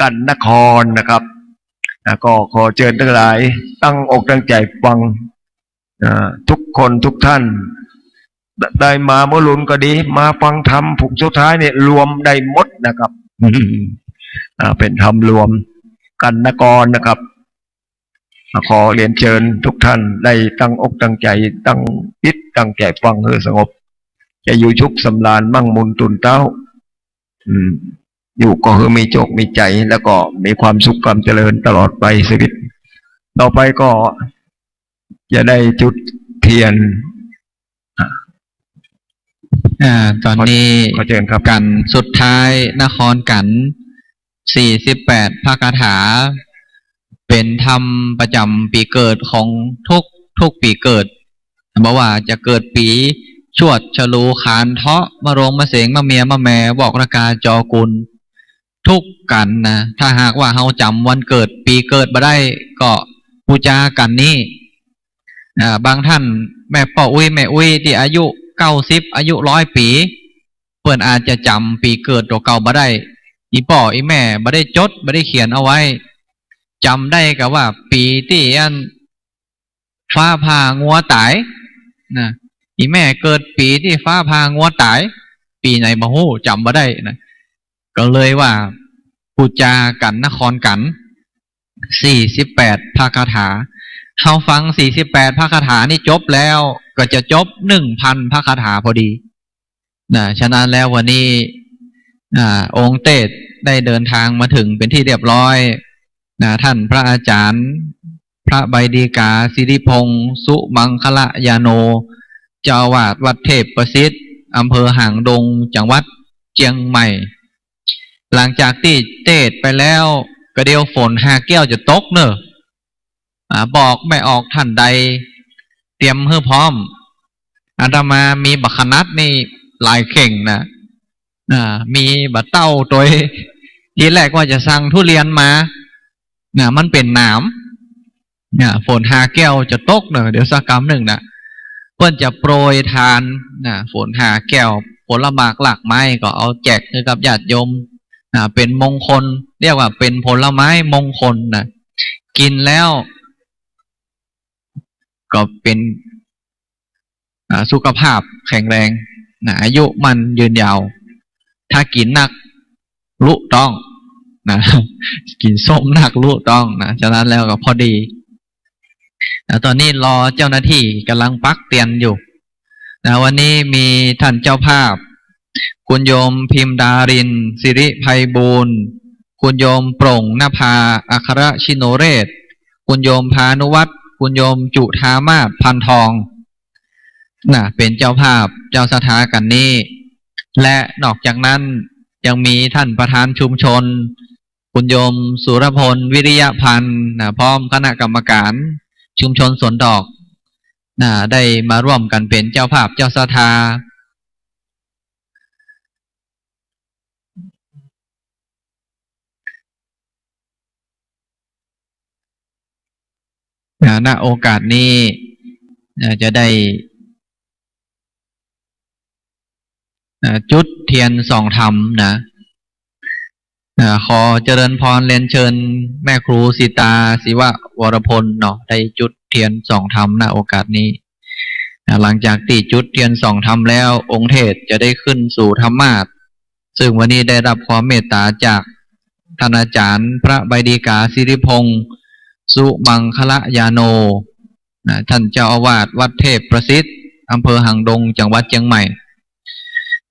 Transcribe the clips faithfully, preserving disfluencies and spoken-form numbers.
กันนครนะครับ อ่า ก็ขอเจิญตังหลายตั้งอกตั้งใจ๋ฟัง อ่า ทุกคนทุกท่าน ได้มาเมื่อลุนก็ดี มาฟังธรรมผุกสุดท้ายเนี่ยรวมได้หมดนะครับ อ่า เป๋นธรรมรวมกันนครนะครับ ขอเรียนเจิญทุกท่านได้ตั้งอกตั้งใจ๋ ตั้งจิตตั้งใจ๋ฟังหื้อสงบ จะอยู่สุขสำราญมั่งมูลตุนเต๊า อืม อยู่ก็หื้อมีโจคมีใจ๋ แล้วก็มีความสุขความเจริญตลอดไปชีวิต ต่อไปก็จะได้จุดเตียน อ่า ต๋อนนี้ ขอเจิญครับ กั๋นสุดท้ายนครกั๋น สี่สิบแปดพระคาถา เป๋นธรรมประจ๋ำปี๋เกิดของทุก ทุกปี๋เกิด บ่ว่าจะเกิดปี๋ชวด ฉลู ขาน เถาะ มะโรง มะเสง มะเมีย มะแม วอก ระกา จอ กุล ทุกกั๋นนะ ถ้าหากว่าเฮาจ๋ำวันเกิดปี๋เกิดบ่ได้ ก็ปู๋จากั๋นนี้ อ่า บางท่านแม่ป้ออุ๊ยแม่อุ๊ยตี้อายุเก้าสิบ อายุร้อยปี๋ เปิ้นอาจจะจ๋ำปี๋เกิดตั๋วเก่าบ่ได้ อี่ป้ออี่แม่บ่ได้จด บ่ได้เขียนเอาไว้ จ๋ำได้ก็ว่าปี๋ตี้อันฟ้าผ่างัวต๋ายนะ อี่แม่เกิดปี๋ตี้ฟ้าผ่างัวต๋าย ปี๋ไหนบ่ฮู้ จ๋ำบ่ได้นะ ก็เลยว่าปู๋จากั๋นนครกั๋น สี่สิบแปดพระคาถา เฮาฟังสี่สิบแปดพระคาถานี้จบแล้ว ก็จะจบหนึ่งพันพระคาถาพอดีนะ ฉะนั้นแล้ววันนี้ อ่า องค์เตสน์ได้เดินทางมาถึงเป๋นที่เรียบร้อยนะ ท่านพระอาจ๋ารย์ พระใบดีกา สิริพงษ์ สุมังคละยาโน เจ้าอาวาสวัดเทพประสิทธิ์ อำเภอหางดง จังหวัดเจียงใหม่ หลังจากตี้เตสน์ไปแล้ว ก็เดี๋ยวฝนหาแก้วจะตกเน่อ อ่า บอกไม่ออกท่านใด เตรียมหื้อพร้อม อาตมามีบักขนัดนี่หลายเข่งนะ อ่า มีบ่าเต้าตวย ทีแรกว่าจะสั่งทุเรียนมา นะ มันเป๋นหนาม เนี่ย ฝนหาแก้วจะตกเน่อ เดี๋ยวสักกำนึ่งนะ เปิ้นจะโปรยทานนะ ฝนหาแก้ว ผลหมากหลากไม้ก็เอาแจกหื้อกับญาติโยมนะ เป๋นมงคล เรียกว่าเป๋นผลไม้มงคลนะ กิ๋นแล้ว ก็เป๋น อ่า สุขภาพแข็งแรงนะ อายุมั่นยืนยาว ถ้ากิ๋นนักลุต๊องนะ กิ๋นส้มนักลุต๊องนะ ฉะนั้นแล้วก็พอดีนะ ต๋อนนี้รอเจ้าหน้าตี้ก่ำลังปักเตียนอยู่นะ วันนี้มีท่านเจ้าภาพ คุณโยมพิมดาริน สิริไพบูลย์ คุณโยมโปร่งนภา อัครชิโนเรศ คุณโยมพานุวัฒน์ คุณโยมจุฑามาศ พันทอง นะ เป๋นเจ้าภาพเจ้าศรัทธากั๋นนี้ และนอกจากนั้นยังมีท่านประธานชุมชน คุณโยมสุรพล วิริยพันธ์ นะ พร้อมคณะกรรมการชุมชนสวนดอก นะ ได้มาร่วมกั๋นเป๋นเจ้าภาพเจ้าศรัทธา นะ ณ โอกาสนี้ นะ จะได้ นะ จุดเตียนส่องธรรมนะ นะ ขอเจริญพรเรียนเชิญแม่ครูสีตา ศิวะวรพลเนาะ ได้จุดเตียนส่องธรรม ณ โอกาสนี้ นะ หลังจากตี้จุดเตียนส่องธรรมแล้ว องค์เตสน์จะได้ขึ้นสู่ธรรมาสน์ ซึ่งวันนี้ได้รับความเมตตาจากท่านอาจ๋ารย์พระใบดีกา สิริพงษ์ สุมังคละยาโน นะ ท่านเจ้าอาวาสวัดเทพประสิทธิ์ อำเภอหางดง จังหวัดเจียงใหม่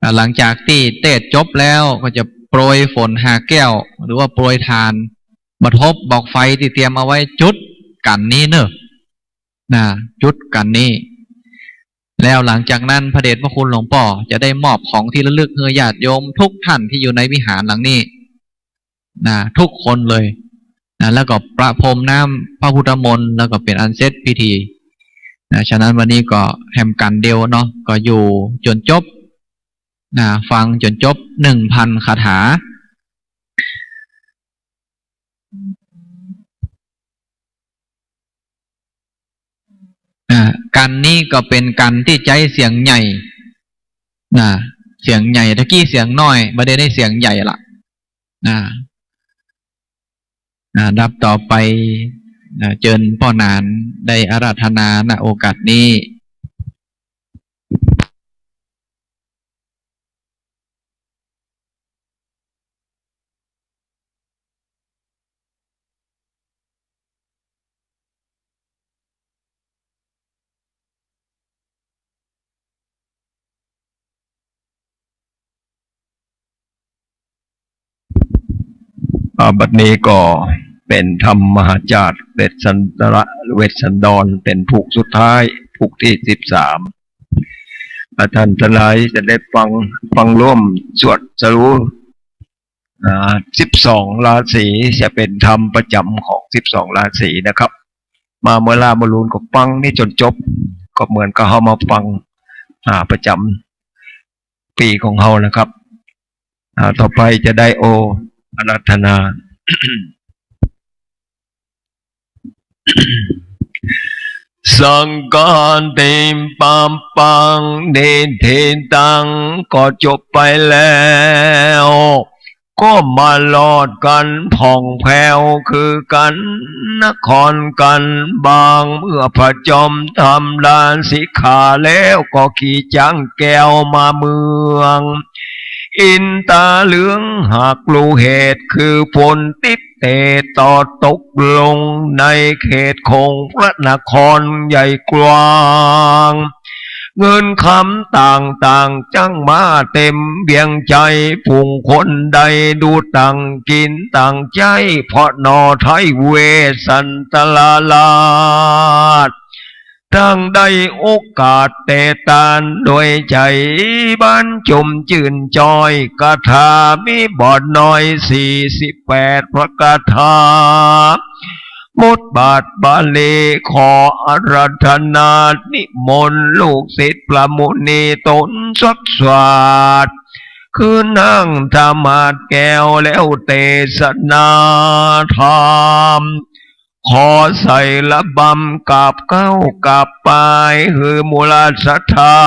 อ่า หลังจากตี้เตสน์จบแล้วก็จะโปรยฝนหาแก้ว หรือว่าโปรยทาน บ่าธบบอกไฟตี้เตรียมเอาไว้จุดกั๋นนี้เน่อ นะ จุดกั๋นนี้ แล้วหลังจากนั้นพระเดชพระคุณหลวงป้อจะได้มอบของที่ระลึกหื้อญาติโยมทุกท่านตี้อยู่ในวิหารหลังนี้ นะ ทุกคนเลย นะ แล้วก็ประพรมน้ำพระพุทธมนต์ แล้วก็เป๋นอันเสร็จพิธี นะ ฉะนั้นวันนี้ก็แหมกั๋นเดียวเนาะ ก็อยู่จ๋นจบ นะ ฟังจ๋นจบหนึ่งพันคาถา อ่า กั๋นนี้ก็เป๋นกั๋นตี้ใจ๊เสียงใหญ่ นะ เสียงใหญ่ ตะกี้เสียงน้อย บ่าเดี่ยวนี้เสียงใหญ่ละ นะ อ่า ลำดับต่อไป อ่า เจิญป้อหนานได้อาราธนา ณ โอกาสนี้ อ่า บัดนี้ก็เป๋นธรรมมหาจาตุ เวสสันตระ เวสสันดร เป๋นผูกสุดท้าย ผูกตี้สิบสาม อ่า ท่านตังหลายจะได้ฟัง ฟังร่วมสวดสรุป อ่า สิบสองราศี จะเป๋นธรรมประจ๋ำของสิบสองราศีนะครับ มาเมื่อลาเมื่อลูนก็ฟังนี่จ๋นจบ ก็เหมือนกับเฮามาฟัง อ่า ประจ๋ำปี๋ของเฮานะครับ อ่า ต่อไปจะได้โออาราธนา สังฆาทิปปัง นิฏฐิตัง ก็จบไปแล้ว ก็มารอดกั๋นผ่องแผ้ว คือกั๋นนครกั๋นบาง เมื่อผจญธรรมลาสิกขาแล้ว ก็ขี่จ๊างแก้วมาเมือง อินต๋าเหลืองหากฮู้เหตุ คือฝนติ๊บเตะต่อตกลง ในเขตของพระนครใหญ่กว้าง เงินคำต่างๆ จั้งมาเต็มเวียงใจ๋ ฝูงคนได้ดูดตังกิ๋นตังใจ๊ เพราะหน่อไท้เวสสันตราราช ตังได้โอกาสแตะตานด้วยใจ๋บานจุ่มจื้นจ้อย กาถามีบ่น้อยสี่สิบแปดพระกาถา บทบาทบาลี ขออาราธนานิมนต์ลูกศิษย์พระมุนีต๋นสักสวาท คือนางธรรมาสน์แก้ว แล้วเตสนาธรรม ขอใส่ระบำกราบเก๊ากราบปาย หื้อหมู่ราชศรัทธา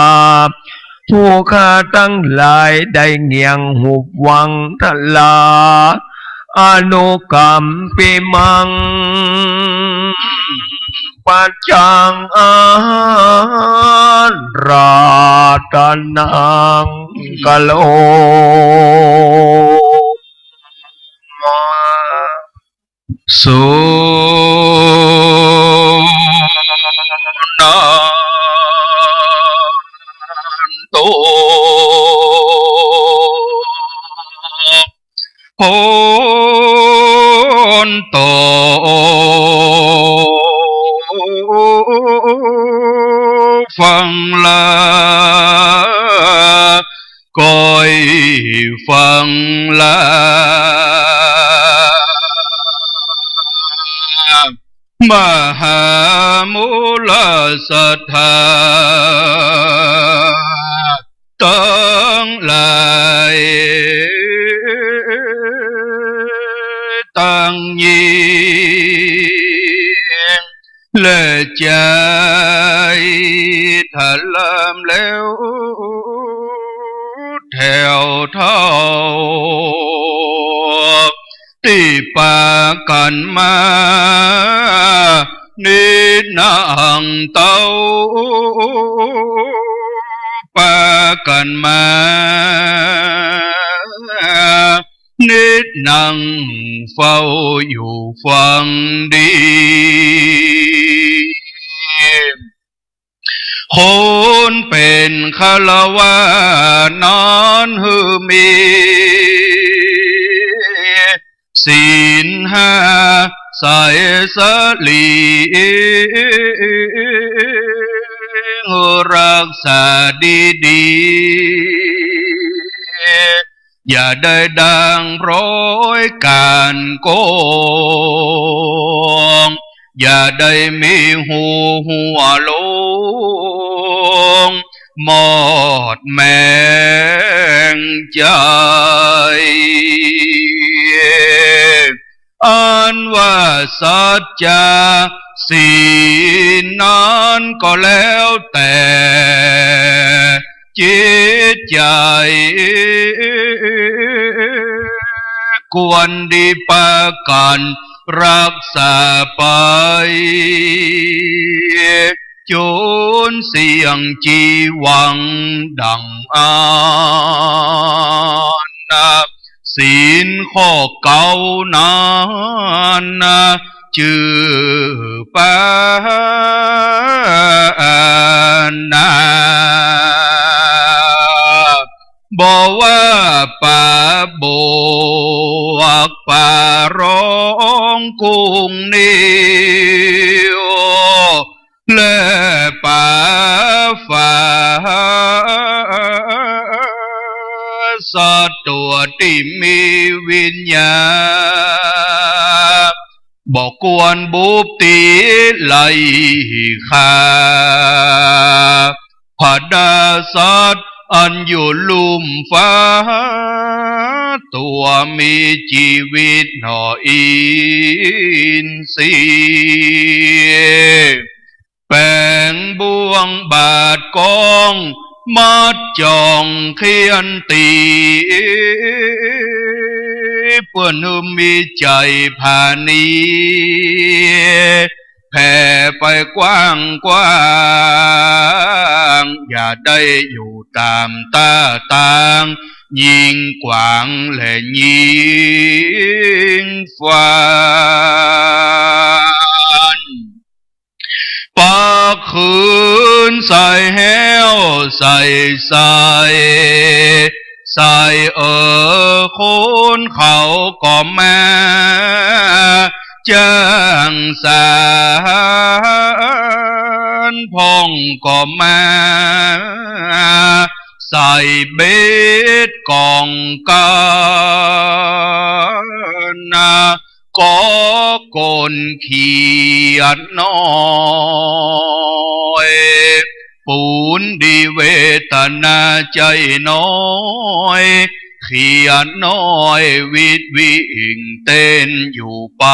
ผู้ข้าตังหลายได้เงี่ยงหูฟัง ทราอนุกัมปิมัง ปัจจังอาราธนังกะโรมา สุนันตุ โหนโต ฟังลา ก้อยฟังลา มหามูลศรัทธาตังหลาย ตังญิง และจาย ถ้าลำแล้วแถวเต้า ตี้ปากั๋นมา นิดนังเต้า ปากั๋นมา นิดนังเฝ้าอยู่ฟังดี คนเป๋นฆราวาสน์นั้นหื้อมีศีลห้าใส่สะหลี รักษาดีๆ อย่าได้ด่างพร้อยก๋านโกง อย่าได้มีหูหัวลง หมดแมงใจ๋ อันว่าสัจจะศีลนั้นก็แล้วแต่จิตใจ๋ ควรดีปากั๋น รักษาไป จ๋นเสี้ยงจีวังดั่งอั้น ศีลข้อเก๊านั้น จื้อปานา บ่ว่าปาบวก ปารองกุ้งนิว และปาฝา สัตว์ตั๋วตี้มีวิญญาณ บ่ควรบุบตี๋ไล่ฆ่า ผดาสัตว์อันอยู่ลุ่มฟ้า ตั๋วมีจีวิตหน่ออินทรีย์ แป๋งบ่วงบาดก๋อง มัดจ้องเคี่ยนตี๋ เปื้อหื้อมีใจ๋ผาณี แผ่ไปกว้างกว้าง อย่าได้อยู่ต่ำต้าตาง ยิงกวางและยิงฟัน ปักคืนใส่แฮ้วใส่ใส่ ใส่เอ่อคนเขาก็มา จ้างสารพ่องก็มา ใส่เบ็ดก๋องกั๋นนา ก็คนเขียดน้อย ปูนดีเวทนาใจ๋น้อย เขียดน้อยวิดวิ่งเต้นอยู่ไป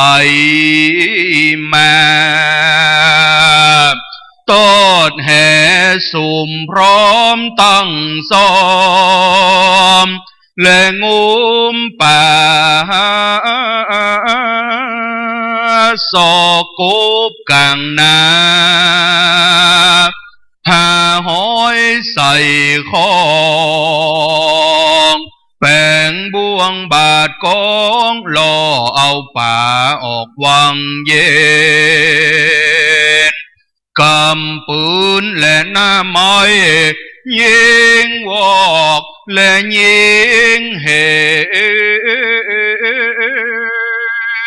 มา ตอดแหสุมพร้อมตั้งซ้อม และงุ้มป๋าซอกกบก๋างนา หาหอยใส่ข้อง แป๋งบ่วงบาดก๋อง ล่อเอาป๋าออกวังเย็น ก๋ำปืนและหน้าไม้ ยิงวอกและยิงเห็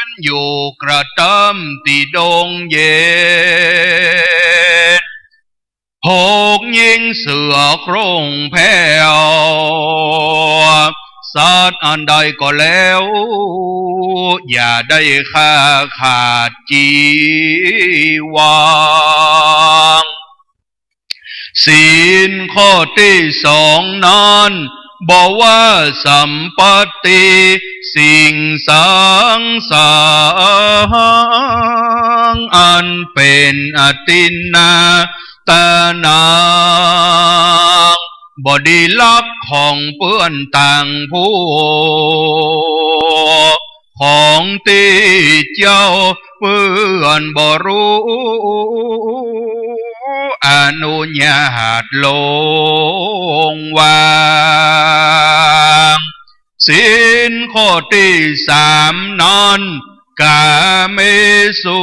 น อยู่กระต้ำตี้ดงเย็น หกยิงเสือโคร่งแผ้ว สัตว์อันใดก็แล้ว อย่าได้ฆ่าขาดจีวัง ศีลข้อตี้สองนั้น บ่ว่าสัมปัตติสิ่งสังสารอันเป๋นอทินนาตานัง บ่ดีลักของเปื้อนต่างผู้ ของตี้เจ้าเปื้อนบ่ฮู้ อนุญาตลงวาง ศีลข้อตี้สามนั้น กาเมสุ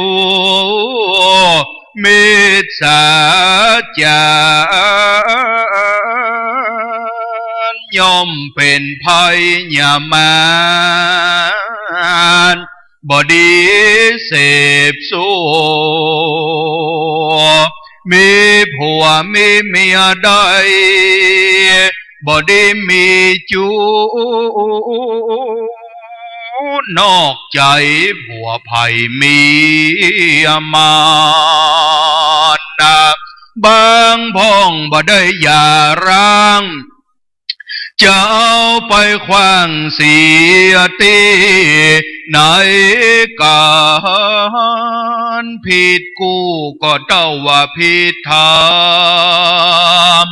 มิจฉาจาร ย่อมเป๋นภัยยามาร บ่ดีเสพสุรา มีผัวมีเมียได้ บ่ดีมีจู๊ นอกใจ๋ผัวใผเมียมารดา บางพ่องบ่ได้หย่าร้าง จะเอาไปขว้างเสียตี้ไหนกั๋น ผิดกู้ก็เต้าว่าผิดธรรม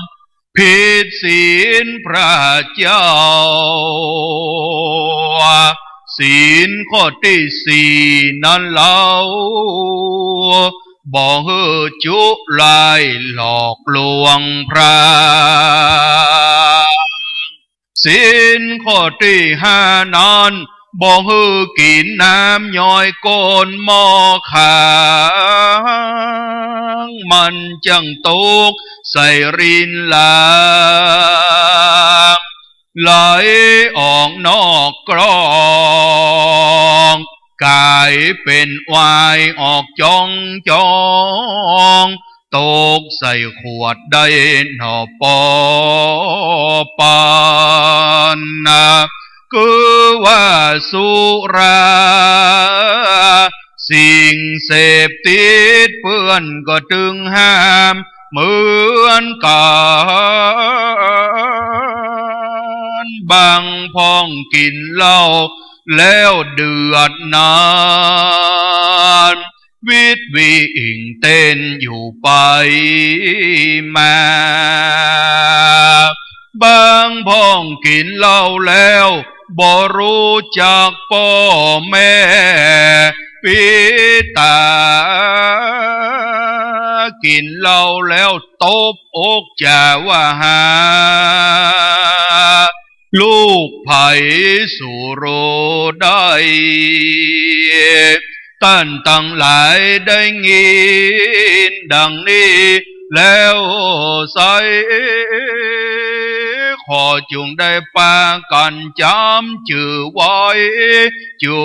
ผิดศีลพระเจ้า ศีลข้อตี้สี่นั้นเล่า บ่หื้อจุร้ายหลอกลวงพระ ศีลข้อตี้ห้านั้น บ่หื้อกิ๋นน้ำย้อยก้นหม้อขัง มันจั้งตกใส่รินหลาง ไหลออกนอกกรอง ก๋ายเป๋นไวน์ออกจ๊องจ๊อง ตกใส่ขวดได้หนอปอปานนา คือว่าสุรา สิ่งเสพติดเปื้อนก็ตึงห้ามเหมือนกั๋น บางพ่องกิ๋นเหล้าแล้วเดือดหนาน วิดวิ่งเต้นอยู่ไปมา บางพ่องกิ๋นเหล้าแล้วบ่ฮู้จักป้อแม่ปิต๋า กิ๋นเหล้าแล้วตบอกจ๋าว่าหา ลูกใผสุโรได้ ต้านตังหลายได้ยินดังนี้แล้วไซร้ ขอจุ่งได้ปากั๋นจ๋ำจื้อไว้ จุ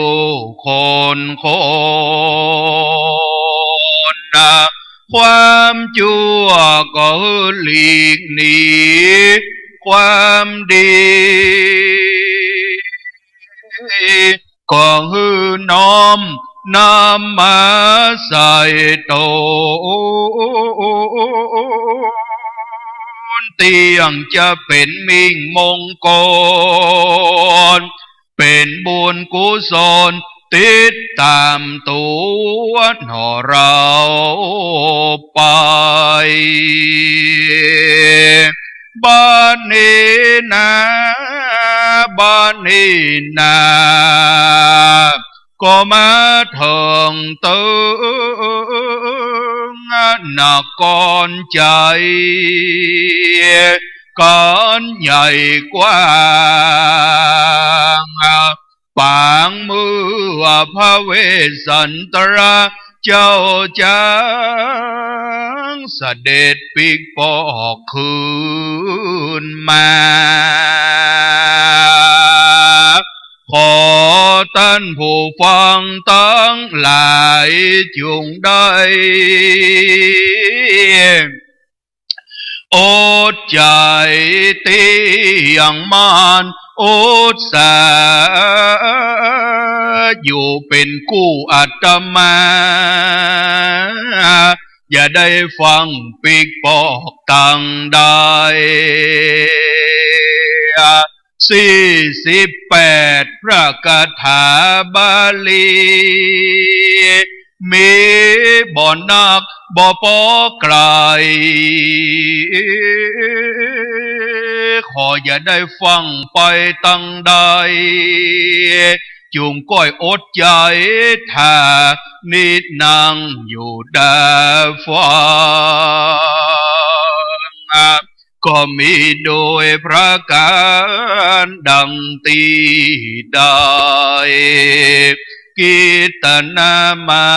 คนคนนา ความจั่วก็หื้อหลีกหนี ความดีก็หื้อน้อมนำมาใส่ต๋น เตี้ยงจะเป๋นมิ่งมงคล เป๋นบุญกุศลติดต๋ามตั๋วหนอเราไป บัดนี้นา บัดนี้นา ก็มาเถิงตึงนครชัย ก๋านใหญ่กว้าง ปางเมื่อพระเวสสันตราเจ้าจั้งเสด็จปิ๊กปอกคืนมา ขอต้านผู้ฟังตังหลายจุ่งได้ อดใจ๋เตี้ยงมั่น อุตส่าห์อยู่เป๋นกู้อาตมา อย่าได้ฟังปิ๊กปอกตังใด สี่สิบแปดพระคาถาบาลี มีบ่นักบ่ปอใจ๋ ขออย่าได้ฟังไปตังใด จุ่งก้อยอดใจ๋ถ้านิดนังอยู่ดาฟัง ก็มีโดยประก๋านดังตี้ได้กิตนามา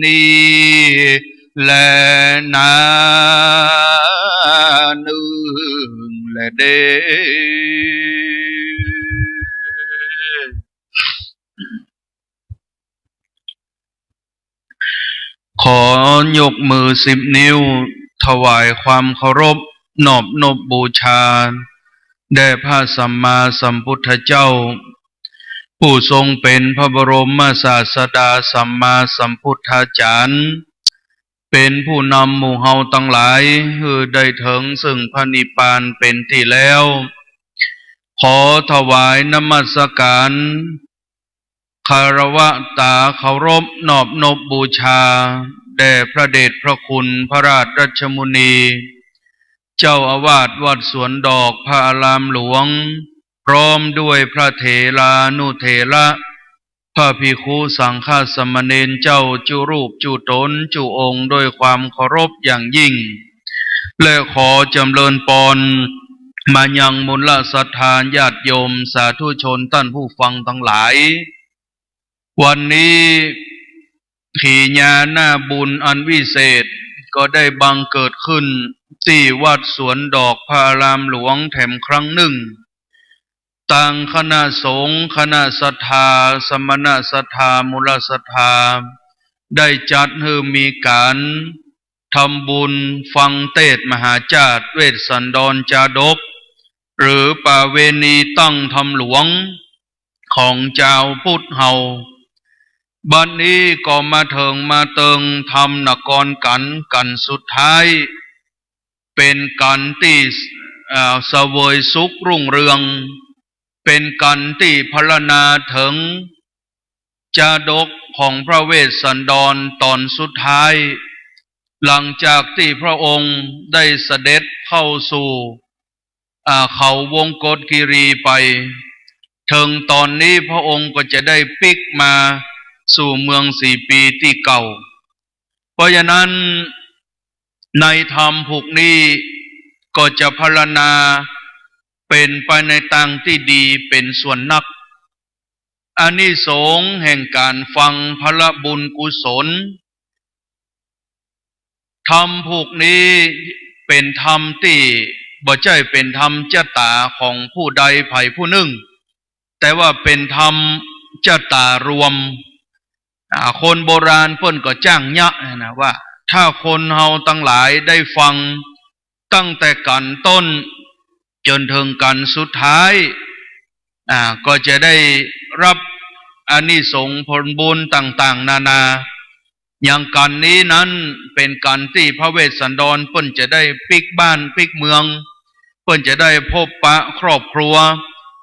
นี้แลนานึ่งแลเด้อ ขอยกมือสิบนิ้ว ถวายความเคารพ นอบนบบูชา แด่พระสัมมาสัมพุทธเจ้า ผู้ทรงเป๋นพระบรมศาสดาสัมมาสัมพุทธาจ๋ารย์ เป๋นผู้นำหมู่เฮาตังหลาย หื้อได้เถิงซึ่งพระนิพพานเป๋นตี้แล้ว ขอถวายนมัสก๋าน คารวะต๋าเคารพนอบนบบูชา แด่พระเดชพระคุณพระราชรัชมุนี เจ้าอาวาสวัดสวนดอกพระอารามหลวง พร้อมด้วยพระเถรานุเถระ พระภิกขุสังฆสามเณรเจ้าจุรูปจุต๋นจุองค์ด้วยความเคารพอย่างยิ่ง และขอจำเริญปอนมายังมลศรัทธาญาติโยมสาธุชนต้านผู้ฟังตังหลาย วันนี้ขีญานาบุญอันวิเศษก็ได้บังเกิดขึ้นตี้วัดสวนดอกพระอารามหลวงแถมครั้งนึ่ง ตางคณะสงฆ์ คณะศรัทธา สมณศรัทธา มลศรัทธา ได้จัดหื้อมีก๋านทำบุญฟังเตสน์มหาชาติเวสสันดรจาดก หรือประเวณีตั้งธรรมหลวงของจาวพุทธเฮา บัดนี้ก็มาเถิงมาเติงธรรมนก๋านกั๋น กั๋นสุดท้าย เป๋นกั๋นตี้ เอ่อ เสวยสุขรุ่งเรือง เป๋นกั๋นตี้พรรณนาเถิงจาดกของพระเวสสันดรต๋อนสุดท้าย หลังจากตี้พระองค์ได้เสด็จเข้าสู่ อ่า เขาวงกฏคีรีไป เถิงต๋อนนี้พระองค์ก็จะได้ปิ๊กมาสู่เมืองสีปีตี้เก่า เพราะฉะนั้นในธรรมผูกนี้ก็จะพรรณนาเป๋นไปในตางตี้ดีเป๋นส่วนนัก อานิสงส์แห่งก๋านฟังผละบุญกุศล ธรรมผูกนี้เป๋นธรรมตี้บ่ใจ้เป๋นธรรมจะต๋าของผู้ใดใผผู้นึ่ง แต่ว่าเป๋นธรรมจะต๋ารวม อ่า คนโบราณเปิ้นก็จ้างเยียะนะว่า ถ้าคนเฮาตังหลายได้ฟังตั้งแต่กั๋นต้นจ๋นเถิงกั๋นสุดท้าย อ่า ก็จะได้ฮับอานิสงส์ผลบุญต่างๆ นานา อย่างกั๋นนี้นั้นเป๋นกั๋นตี้พระเวสสันดรเปิ้นจะได้ปิ๊กบ้านปิ๊กเมือง เปิ้นจะได้พบปะครอบครัว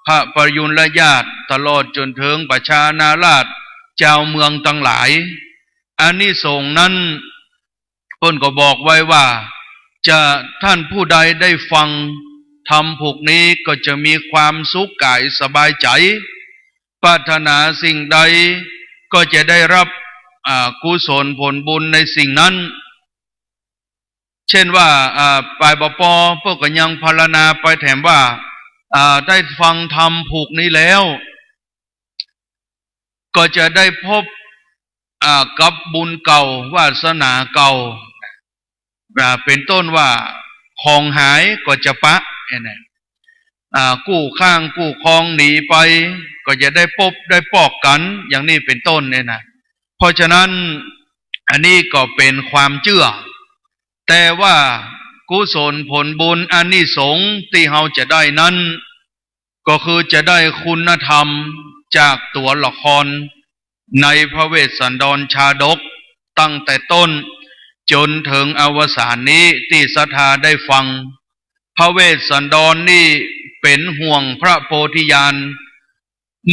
พระประยุรญาติ ตลอดจ๋นเถิงประชานาราษฎร์ จาวเมืองตังหลาย อานิสงส์นั้นเปิ้นก็บอกไว้ว่า จะ ท่านผู้ใดได้ฟังธรรมผูกนี้ก็จะมีความสุขก๋ายสบายใจ๋ ปรารถนาสิ่งใดก็จะได้ฮับ อ่า กุศลผลบุญในสิ่งนั้น เช่นว่า อ่า ปายบ่ปอเปิ้นก็ยังพรรณนาไปแถมว่า อ่า ได้ฟังธรรมผูกนี้แล้ว ก็จะได้พบ อ่า กับบุญเก่า วาสนาเก่า อ่า เป๋นต้นว่า ของหายก็จะปะ เนี่ยนะ อ่า กู้ข้างกู้คองหนีไป ก็จะได้ปบได้ปอกกั๋น อย่างนี้เป๋นต้นเนี่ยนะ เพราะฉะนั้น อันนี้ก็เป๋นความเจื้อ แต่ว่ากุศลผลบุญอานิสงส์ตี้เฮาจะได้นั้น ก็คือจะได้คุณธรรมจากตั๋วละครในพระเวสสันดรชาดก ตั้งแต่ต้นจ๋นเถิงอวสานนี้ตี้ศรัทธาได้ฟัง พระเวสสันดรนี่เป๋นห่วงพระโพธิญาณ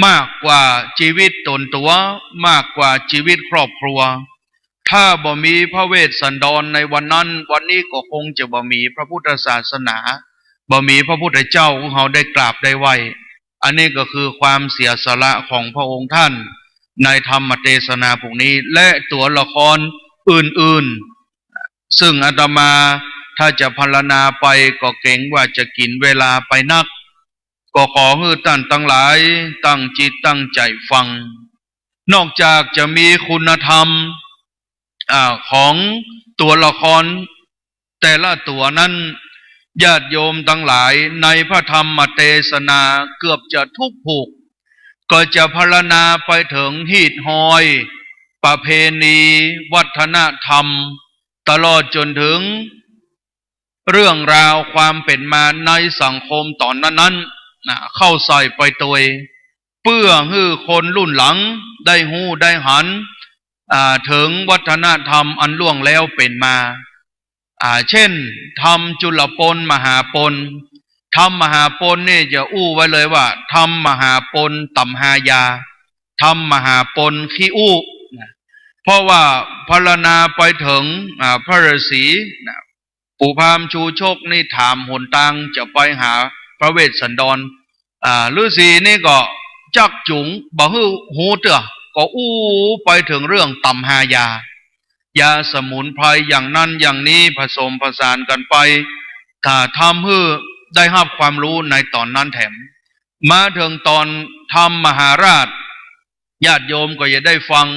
มากกว่าจีวิตต๋นตั๋ว มากกว่าจีวิตครอบครัว ถ้าบ่มีพระเวสสันดรในวันนั้น วันนี้ก็คงจะบ่มีพระพุทธศาสนา บ่มีพระพุทธเจ้าของเฮาได้กราบได้ไหว้ อันนี้ก็คือความเสียสละของพระองค์ท่านในธรรมเตสนาผูกนี้ และตั๋วละครอื่นๆ ซึ่งอาตมาถ้าจะพรรณนาไปก็เก๋งว่าจะกิ๋นเวลาไปนัก ก็ขอหื้อต้านตังหลายตั้งจิตตั้งใจ๋ฟัง นอกจากจะมีคุณธรรม อ่า ของตั๋วละครแต่ละตั๋วนั้น ญาติโยมตังหลายในพระธรรมเตสนาเกือบจะทุกผูก ก็จะพรรณนาไปเถิงฮีตฮอย ประเพณี วัฒนธรรม ตลอดจ๋นเถิง เรื่องราวความเป๋นมาในสังคมต๋อนนั้นๆ นะ เข้าใส่ไปตวย เปื้อหื้อคนรุ่นหลังได้ฮู้ได้หัน อ่า เถิงวัฒนธรรมอันล่วงแล้วเป๋นมา อ่า เช่น ธรรมจุลปนมหาปน ธรรมมหาปนนี่จะอู้ไว้เลยว่า ธรรมมหาปนต่ำฮายา ธรรมมหาปนขี้อู้ นะ เพราะว่าพรรณนาไปเถิง อ่า พระฤาษี นะ ปู่พราหมณ์ชูชกนี่ถามหนตางจะไปหาพระเวสสันดร อ่า ฤๅษีนี่ก็จักจุ๋งบ่หื้อฮู้เตื้อ ก็อู้ไปเถิงเรื่องต๋ำฮายา ยาสมุนไพรอย่างนั้นอย่างนี้ผสมผสานกั๋นไป ถ้าทำหื้อได้ฮับความฮู้ในต๋อนนั้นแถม มาเถิงต๋อนธรรมมหาราช ญาติโยมก็จะได้ฟัง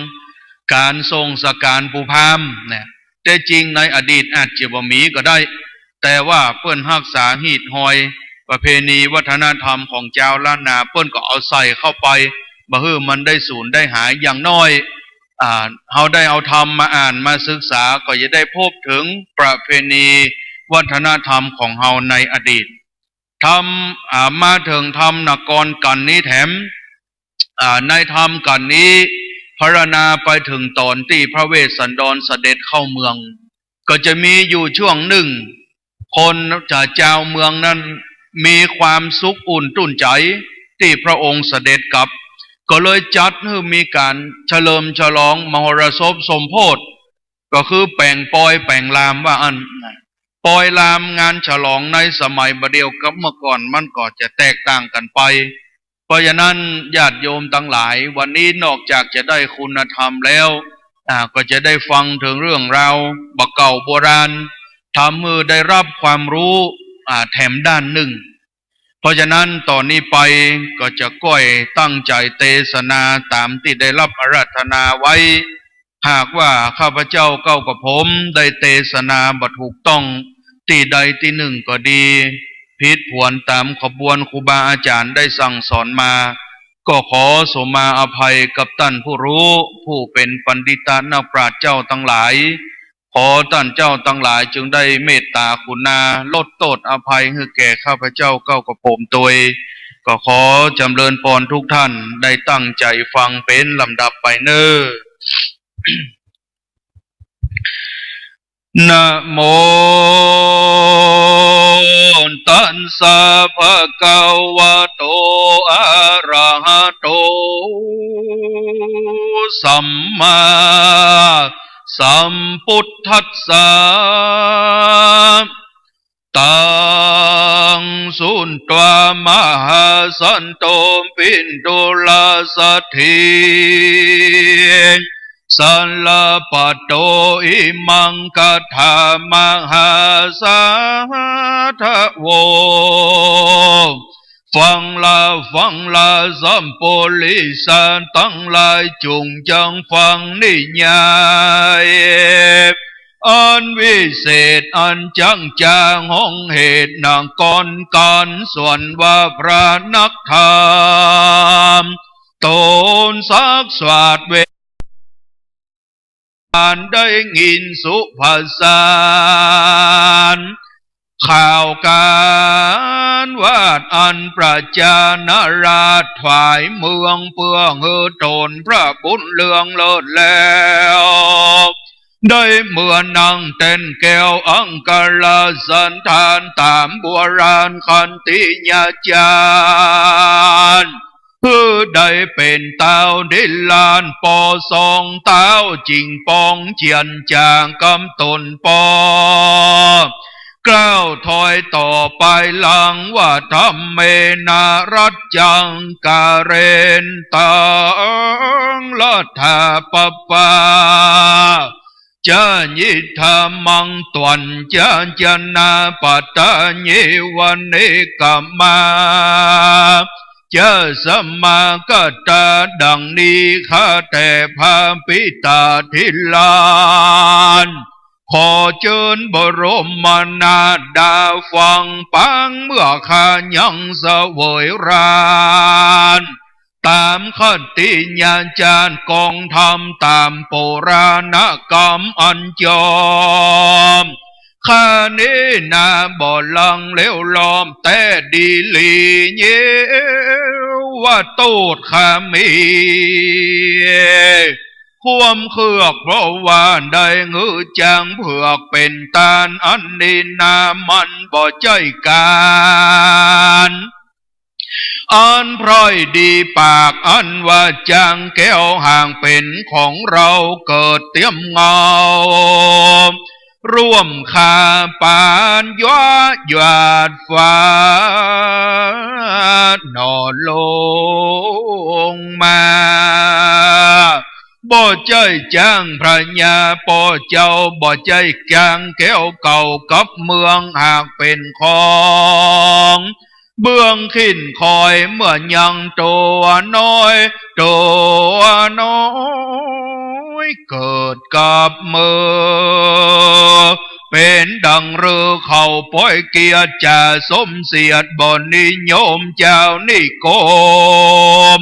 ก๋านทรงสก๋านปู่พราหมณ์เนี่ย แต่จริงในอดีตอาจจะบ่มีก็ได้ แต่ว่าเปิ้นฮักษาฮีตฮอยประเพณีวัฒนธรรมของจาวล้านนา เปิ้นก็เอาใส่เข้าไป บ่หื้อมันได้สูญได้หาย อย่างน้อย อ่า เฮาได้เอาธรรมมาอ่านมาศึกษา ก็จะได้พบเถิงประเพณีวัฒนธรรมของเฮาในอดีต ธรรม อ่า มาเถิงธรรมนครกัณฑ์นี้แถม อ่า ในธรรมกัณฑ์นี้พรรรณนาไปเถิงต๋อนตี้พระเวสสันดรเสด็จเข้าเมือง ก็จะมีอยู่ช่วงนึ่ง คนจะ จาวเมืองนั้นมีความสุขอุ่นตุ้นใจ๋ตี้พระองค์เสด็จกลับ ก็เลยจัดหื้อมีก๋านเฉลิมฉลองมโหรสพสมโภช ก็คือแป๋งปอยแป๋งลามว่าอั้น ปอยลามงานฉลองในสมัยบ่าเดี่ยวกับเมื่อก่อนมันก็จะแตกต่างกั๋นไป เพราะฉะนั้นญาติโยมตังหลาย วันนี้นอกจากจะได้คุณธรรมแล้ว อ่า ก็จะได้ฟังเถิงเรื่องราวบ่าเก่าโบราณ ทำหื้อได้ฮับความฮู้ อ่า แถมด้านนึ่ง เพราะฉะนั้นต๋อนนี้ไปก็จะก้อยตั้งใจ๋เตสนาต๋ามตี้ได้ฮับอาราธนาไว้ หากว่าข้าพเจ้าเก้ากระผมได้เตสนาบ่ถูกต้องตี้ใดตี้นึ่งก็ดี ผิดผวนต๋ามขบวนครูบาอาจ๋ารย์ได้สั่งสอนมา ก็ขอสมาอภัยกับต้านผู้ฮู้ ผู้เป๋นปัณฑิตะนักปราชญ์เจ้าตังหลาย ขอต้านเจ้าตังหลายจึงได้เมตต๋ากรุณาลดโต้ษอภัยหื้อแก่ข้าพเจ้าเก้ากระผมตวย ก็ขอจ๋ำเริญปอนทุกท่านได้ตั้งใจ๋ฟังเป๋นลำดับไปเน่อ นะโม ตัสสะ ภะคะวะโต อะระหะโต สัมมาสัมพุทธัสสะ ตัง สุณตวา มหาสันโต ปิณฑุลาสะถี สะละปะโต อิมัง คาถามหาสาทะโว ฟังลา ฟังลา สัปปุริสะตังหลาย จุ่งจังฟังนิยาย อันวิเศษ อันจั้งจ๋าห้องเหตุนครกัณฑ์ ส่วนว่าพระนักธรรม ตนสักสวัสดิ์เว อันได้ยินสุภาษาข่าวก๋านวาดอันประชานาราษฎร์ฝ่ายเมือง เปื้อหื้อตนพระบุญเรืองเลิศแล้ว ได้เมือนั่งแต้นแก้วอังคาราสันธานต๋ามโบราณขันติยาจารย์ หื้อได้เป๋นต้าวนิรันดร์ ปอสองต้าวจิ่งปองเจียรจากับตนปอ กล่าวถ้อยต่อไปหลังว่า ธัมเมนะ รัจจัง กะเรนตัง รัฏฐาปะปา จะยิทธามัง ตวัญจะ จะนา ปัตตา เยวะ เนกะมา จะ สมากัตตา ดังนี้ข้าแต่พระปิตาธิราช ขอเจิญบรมนาถดาฟังปางเมื่อข้ายังเสวยราช ต๋ามขันติยาจารย์กองธรรมต๋ามโปราณกรรมอันจอม ข้านี้นาบ่ลังเลวลอม แต่ดีหลีเยว่าโต้ษข้ามี ความเคือกเพราะว่าได้หื้อจางเผือกเป๋นต้าน อันนี้นามันบ่ใจ้ก๋าน อันพร้อยดีปาก อันว่าจางแก้วหากเป๋นของเราเกิดเตียมเงา ร่วมข้าปานหญ้าหยาดฟ้าหน่อลงมา บ่ใจ้จ้างพญาป้อเจ้า บ่ใจ้จ้างแก้วเก่ากับเมือง หากเป๋นของเบื้องขิ้นคอย เมื่อยังตั๋วน้อย ตั๋วน้อยเกิดกับเมือง เป๋นดังฤๅเขาป้อยเกียรติ จ๋าสมเสียรติ บ่นิยมเจ้านิคม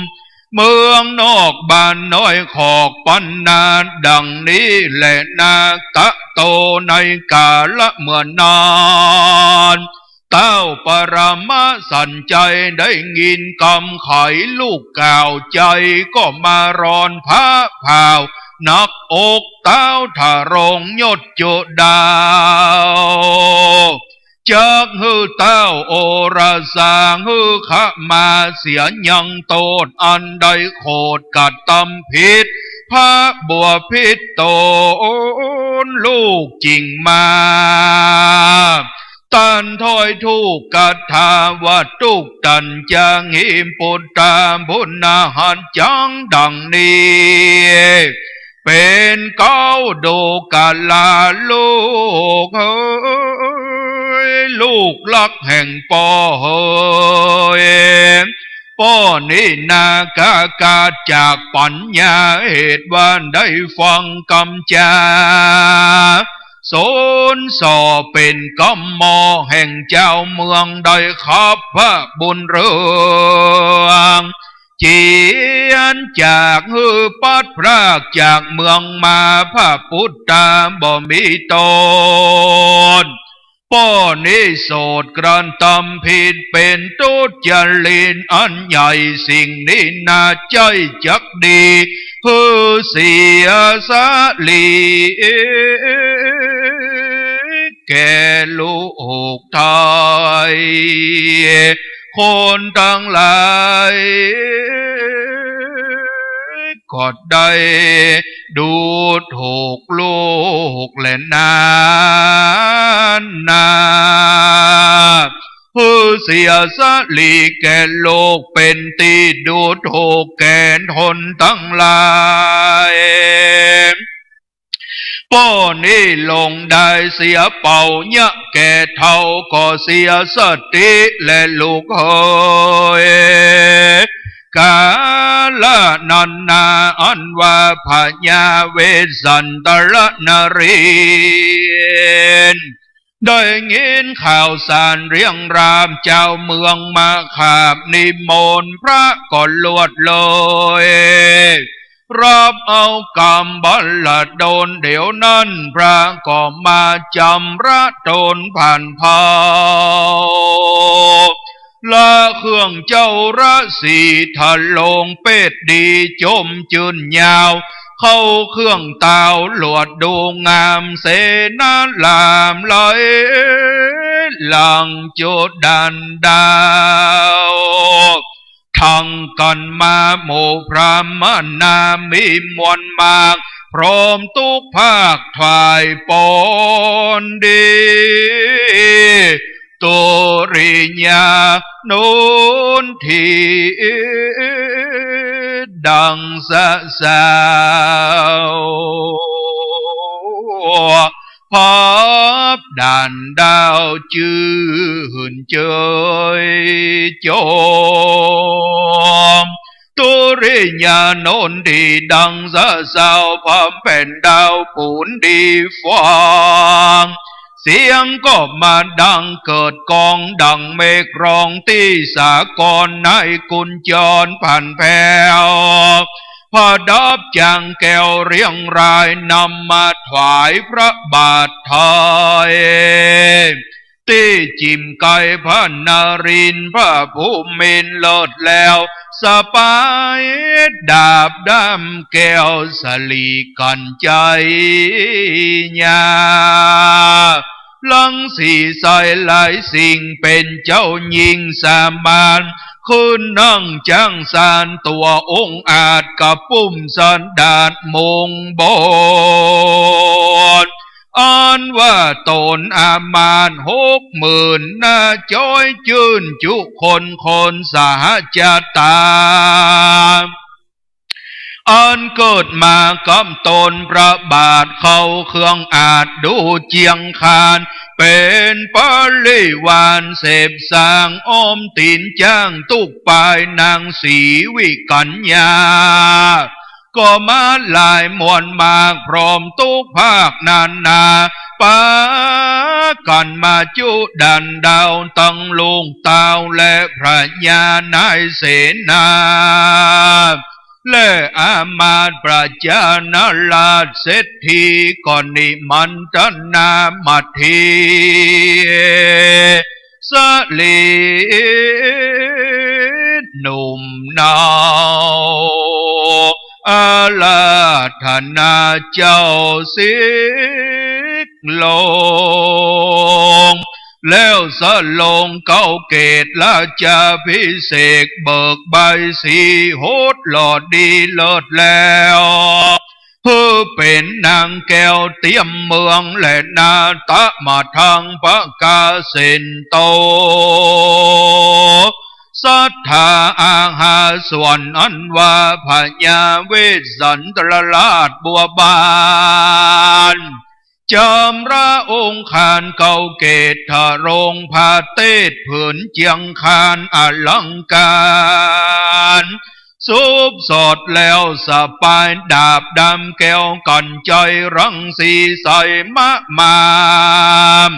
เมืองนอกบ้านน้อยขอกปันนา ดังนี้แลนา ตะโต ในกาละเมื่อนั้น ต้าวปรมะสัญชัยได้ยินกำไขลูกกล่าว ใจ๋ก็มาร้อนผะเผาหนักอก ต้าวทะโรงยศจุดาว จักหื้อต้าวโอรสาหื้อขมาเสียยังโต้ษอันได้โขดกระตำผิด พระบัวผิดตนลูกจิ่งมา ต้านถ้อยถูกคาถาว่า ตุ๊กตันจะหิปุตตา บุญหัตจังดังนี้ เป๋นเก๊าดูกราลูกเฮย ลูกฮักแห่งป้อเฮย ป้อนี้นาคา กาจากปัญญา เหตุว่าได้ฟังกำจา สนส่อเป๋นกำหมอแห่งเจ้าเมือง ได้ขับพระบุญเรือง เจียนจากหื้อปัดพรากจากเมืองมา พระปุตตาบ่มีตน ป้อนี้โสดกระตำผิด เป๋นทุจริตอันใหญ่ สิ่งนี้นาใจ้จักดี หื้อเสียสะหลี แก่ลูกไทย คนตังหลาย ก็ได้ดูถูกลูกแลนานา หื้อเสียสะหลีแก่ลูก เป๋นตี้ดูถูกแก่คนตังหลาย ป้อนี้ลงได้เสียเป๋า เยียะแก่เฒ่าก็เสียสติแลลูกเฮย กาละนั้นนา อันว่าพญาเวสสันตรนรินทร์ ได้ยินข่าวสารเรียงราม เจ้าเมืองมาขาบนิมนต์ พระก็ลวดเลย รับเอากำบัลละดล เดี๋ยวนั้นพระก็มาจำระตนผ่านเผา ละเครื่องเจ้าระสีทะโลง เปตดีจมจื้นยาว เข้าเครื่องตาวลวดดูงาม เสนาลามไหลหลั่งจุดดันดาว ทั้งกั๋นมาหมู่พราหมณามีมวลมาก พร้อมตุ๊กภาคถวายปอนดี ตุริยานุนที ดังสะเสา พับดันดาวจื้นเจยจม ตุริยานุนทีดังสะเสา พับแผ่นดาวปูนดีฟาง เสียงก็มาดังเกิดก้องดังเมฆร้องตี้สากล ในกุญจรผ่านแผว ประดับจางแก้วเรียงราย นำมาถวายพระบาทไทย ตี้จิ่มไกพระนรินทร์พระภูมินทร์เลิศแล้ว สะปายดาบด้ามแก้วสลีกัญชัยยา ลังสีใสหลายสิ่ง เป๋นเจ้าหญิงสามาน ขึ้นนั่งจั้งซาน ตั๋วองอาจกระปุ้มสันดาดมุงบน อันว่าต๋นอามาตย์หกหมื่นนา จ้อยจื้นจุคนคนสหจตา อันเกิดมากับต๋นพระบาทเข้าเครื่องอาทย์ดูเจียงคาน เป๋นปริวารเสพสางอ้อมตี๋นจ๊างตุ๊กปายนางศรีวิกัญญา ก็มาหลายมวลมากพร้อมตุ๊กภาคนานา ปากั๋นมาจุดันดาวตังลูกเต้าและพระญานายเสนา และอามาตย์พระจานาราชเศรษฐีก็นิมนตนามาตี้ สลีหนุ่มเนา อาราธนาเจ้าสิกลง แล้วสลงเก้าเกตราชาภิเษก เบิกใบสีหดหล่อดีเลิศแล้ว หื้อเป๋นนางแก้วเตี้ยมเมือง และนาตะมาทางพระกาเสนโต สัตถาอาหาส่วนอันว่าพญาเวสสันดรราชบัวบาน จำพระองค์คานเก้าเกต ถรงพระเตศน์ผืนเจียงคานอลังก๋าร สุบสอดแล้วสะปายดาบดำแก้วกัญไชยรังสีใสมะมาม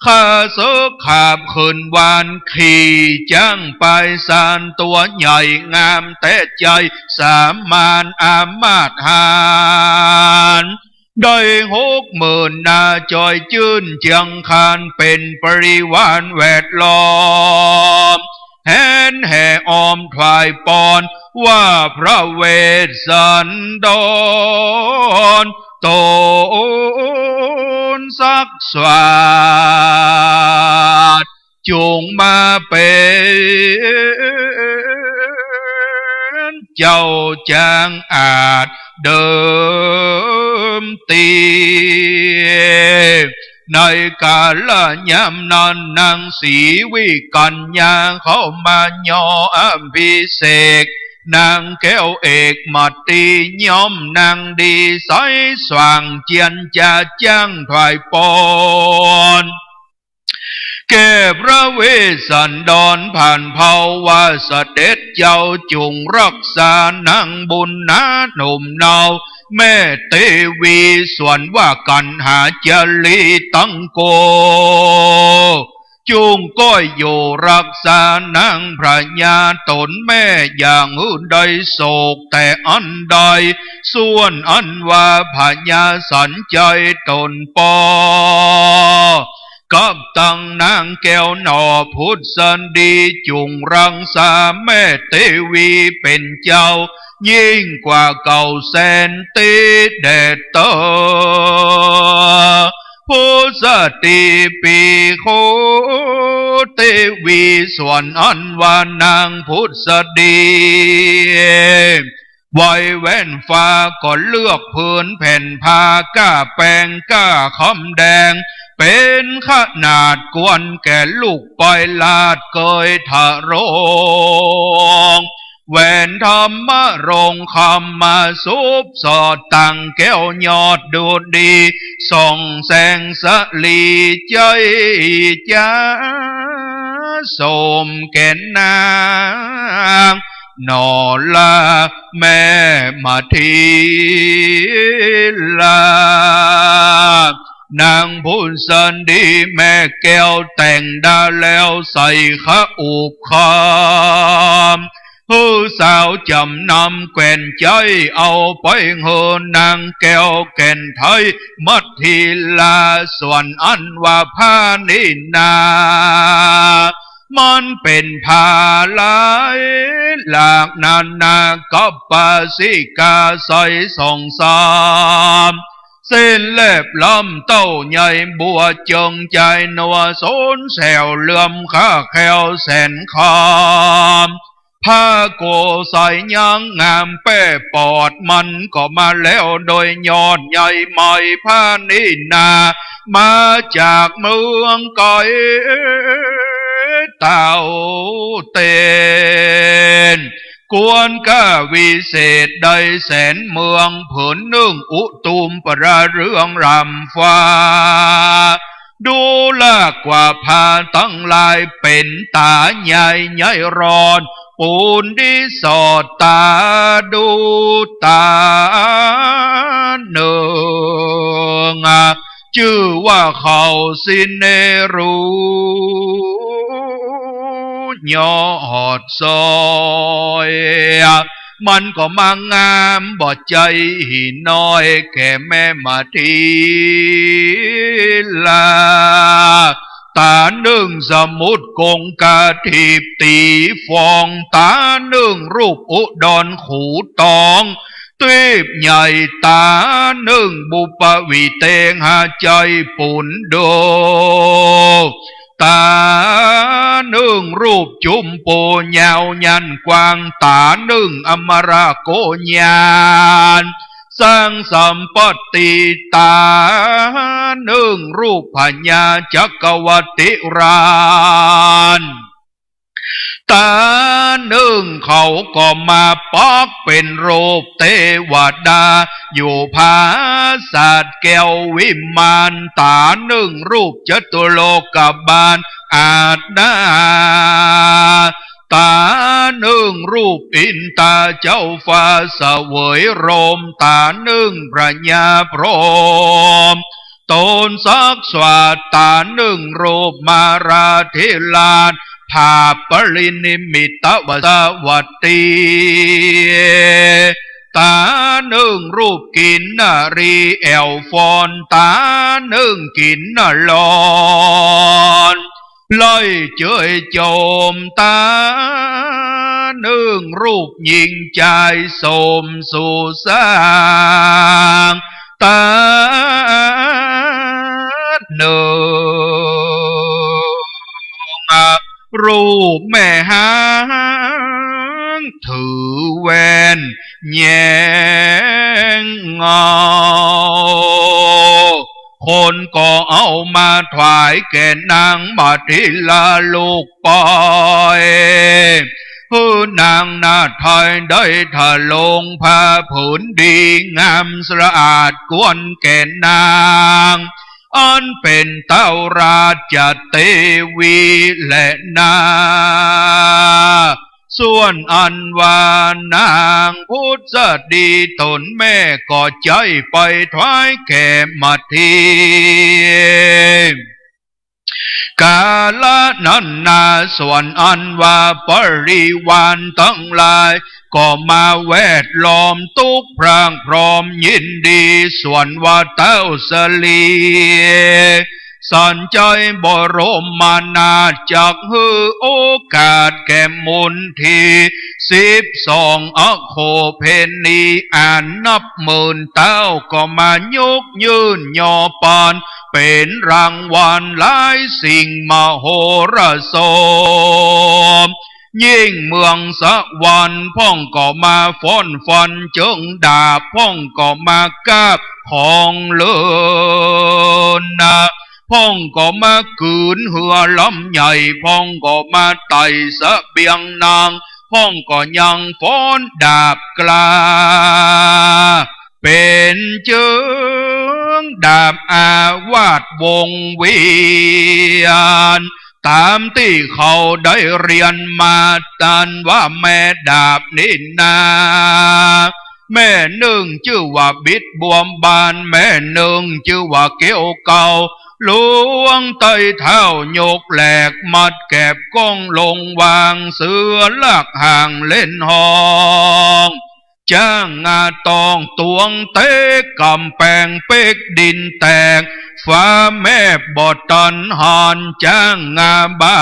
ข้าเสิกขาบขึ้นวานขี่จ๊างไป สารตั๋วใหญ่งามแต๊ใจ้ สามารถอามาตย์หาญ ได้หกหมื่นนา จ้อยจื้นเจียงคานเป๋นปริวารแวดล้อม แหนแห่อ้อมถวายปอน ว่าพระเวสสันดรต๋นศักดิ์สวัสดิ์ จุ่งมาเป๋นเจ้าจ๊างอาทย์เดิมตี้ ในก๋าละยามนั้นนางศรีวิกัญญาเข้ามายออภิเษก นางแก้วเอกมาตี้ย่อมนางดีใสสว่างเจียนจ๋าจ๊างถวายปอน แก่พระเวสสันดรผ่านเภาว่าเสด็จเจ้าจุ่งรักษานางบุญนาหนุ่มเนา แม่เตวีส่วนว่ากัณหาจารีตังโก จุ่งก้อยอยู่รักษานางพระยาต๋นแม่อย่างหื้อได้โศกแต่อันใด ส่วนอันว่าพญาสัญชัยต๋นป้อ กับตังนางแก้วหน่อผุดสดีจุ่งรักษาแม่เตวีเป๋นเจ้า ยิ่งกว่าเก่าแสนตี้แด่เต๊อ ผุดสดีปีโคเตวี ส่วนอันว่านางผุดสดี ไหว้แว่นฟ้าก็เลือกผืนแผ่นผ้าก้าแปงก้าคำแดง เป๋นขนาดควรแก่ลูกปอยราชเกยถรง แหวนธรรมรงคำมาสุบสอดตั้งแก้วยอดดูดี ส่องแสงสะหลีใจ๊จ๊า สมแก่นาง หน่อลาแม่มาทีลา นางผุดสดีแม่แก้วแต่งดาแล้วใส่ขะอุบคำ หื้อสาวจ๋ำนำแควนใจ๊เอาไปหื้อนางแก้วแก่นไทยมัทธิลา ส่วนอันว่าผ้านี้นา มันเป๋นผ้าลายหลากนานา กับปาสิกาใสส่องสาม เส้นแลบลำเต้าใหญ่บัวเจิงจายนัวสนแสวเหลื่อมข้าแคล้วแสนคำ พระโกษยยังงามแป้ปอด มันก็มาแล้วโดยยอดใหญ่ไมร่พระนี้นา มาจากเมืองไก๋เต้าเต้น กวนก้าวิเศษใดแสนเมือง ผืนนึ่งอุตุมปราเรืองรำฟ้า ดูลากว่าพาตังหลาย เป๋นต๋าใหญ่ใหญ่ร้อน ปูนดิสอดต๋าดูต๋านึ่ง จื้อว่าเขาสิเนรู ยอดซอย มันก็มางามบ่ใจ้น้อยแก่แม่มะทิลา ต๋านึ่งสมุทรคงคาทิพย์ตี๋ฟอง ต๋านึ่งรูปอุดรขูตอง ตีบใหญ่ ต๋านึ่งบุปผาวิเตหาใจ้ปุนโด ต๋านึ่งรูปจุมปูยาวยันกว้าง ต๋านึ่งอมรโกญาณ สร้างสัมปัตติ ต๋านึ่งรูปพญาจักรวรรดิราช ต๋านึ่งเขาก็มาปักเป๋นรูปเตวดา อยู่ผาสาทแก้ววิมาน ต๋านึ่งรูปจตุโลกบาลอาดดา ต๋านึ่งรูปอินตาเจ้าฟ้าเสวยโรม ต๋านึ่งพญาพรหม ต๋นสักสวาส ต๋านึ่งรูปมาราธิราช ผาปรินิมมิตวสวัตตี ต๋านึ่งรูปกินนารีแอ่วฟ้อน ต๋านึ่งกินนรอน ไล่เจยโจม ต๋านึ่งรูปญิงจายสมสู่สร้าง ต๋านึ่งรูปแม่หางถือแว่นแยงเงา คนก็เอามาถวายแก่นางมะทิลาลูกปอย หื้อนางนาฏไทยได้ทรงผ้าผืนดีงามสะอาดควรแก่นาง อันเป๋นเต้าราชเตวีแลนา ส่วนอันว่านางพุทธดีต๋นแม่ก็ใจ๊ไปถวายแก่มะทิ กาละนั้นนา ส่วนอันว่าบริวารตังหลาย ก็มาแวดล้อมตุ๊กพรากพร้อมยินดี ส่วนว่าเต้าสลี สันชัยบรมนาถจักหื้อโอกาสแก่มนทีสิบสองอโคเภณี อันนับหมื่นเต้าก็มายกยื่นยอปาน เป๋นรางวัลหลายสิ่งมโหรสพ ยิ่งเมืองสวรรค์พ่องก็มาฟ้อนฟันเจิงดาบ พ่องก็มากาบของเลินนา พ่องก็มากืนเฮือลำใหญ่ พ่องก็มาไต่เสบียงนาง พ่องก็ยังฟ้อนดาบกล้า เป๋นเจิงดาบอาวาสวงเวียน ต๋ามตี้เขาได้เฮียนมา ตันว่าแม่ดาบนี้นา แม่นึ่งจื้อว่าบิดบวมบาน แม่นึ่งจื้อว่าเกี้ยวเก่า หลวงไต้เท้ายกแหลก มัดแก็บก้องลงวาง เสือลากห่างเล่นห้อง จ้างงาตองตวงเต๊กกำแปงเป๊กดินแตก ฟ้าแมบบ่ตันหัน จ้างงาบา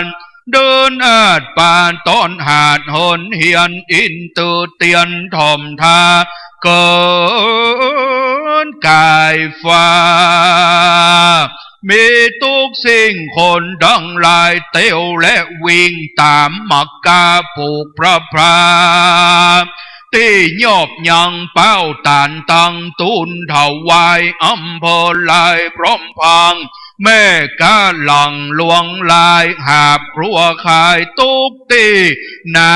น เดินอาดปาต้อนหาดหนเฮียน อินตือเตียนถ่อมทา เกินกายฟ้า มีตุ๊กสิ่งคนตังหลายเตียวและวิ่งต๋ามมักกาปุกพระพรา ตี้ยอบยังเป้าตานตัง ตุ๊นถวายอำเภอลายพร้อมพัง แม่ก๊าหลังหลวงลาย หาบครัวขายตุ๊กตี้ หนา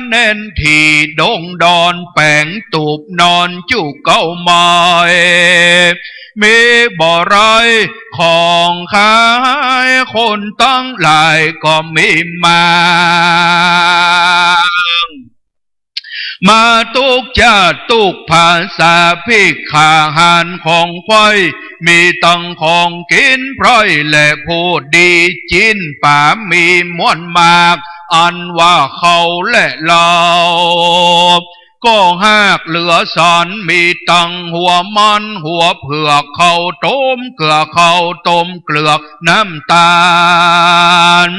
แน่นถี่ดงดอน แป๋งตูบนอนจุเก๊าไม้ มีบ่ไรของขาย คนตังหลายก็มีมาก มาตุ๊กจาติตุ๊กภาษา ภิกขาหารของใคว้ มีตังของกิ๋นไพร่และผู้ดี จิ๊นป๋ามีม่วนมาก อันว่าข้าวและเหล้า ก็หากเหลือสาร มีตังหัวมันหัวเผือก ข้าวต้มเกลือ ข้าวต้มเกลือก น้ำตาล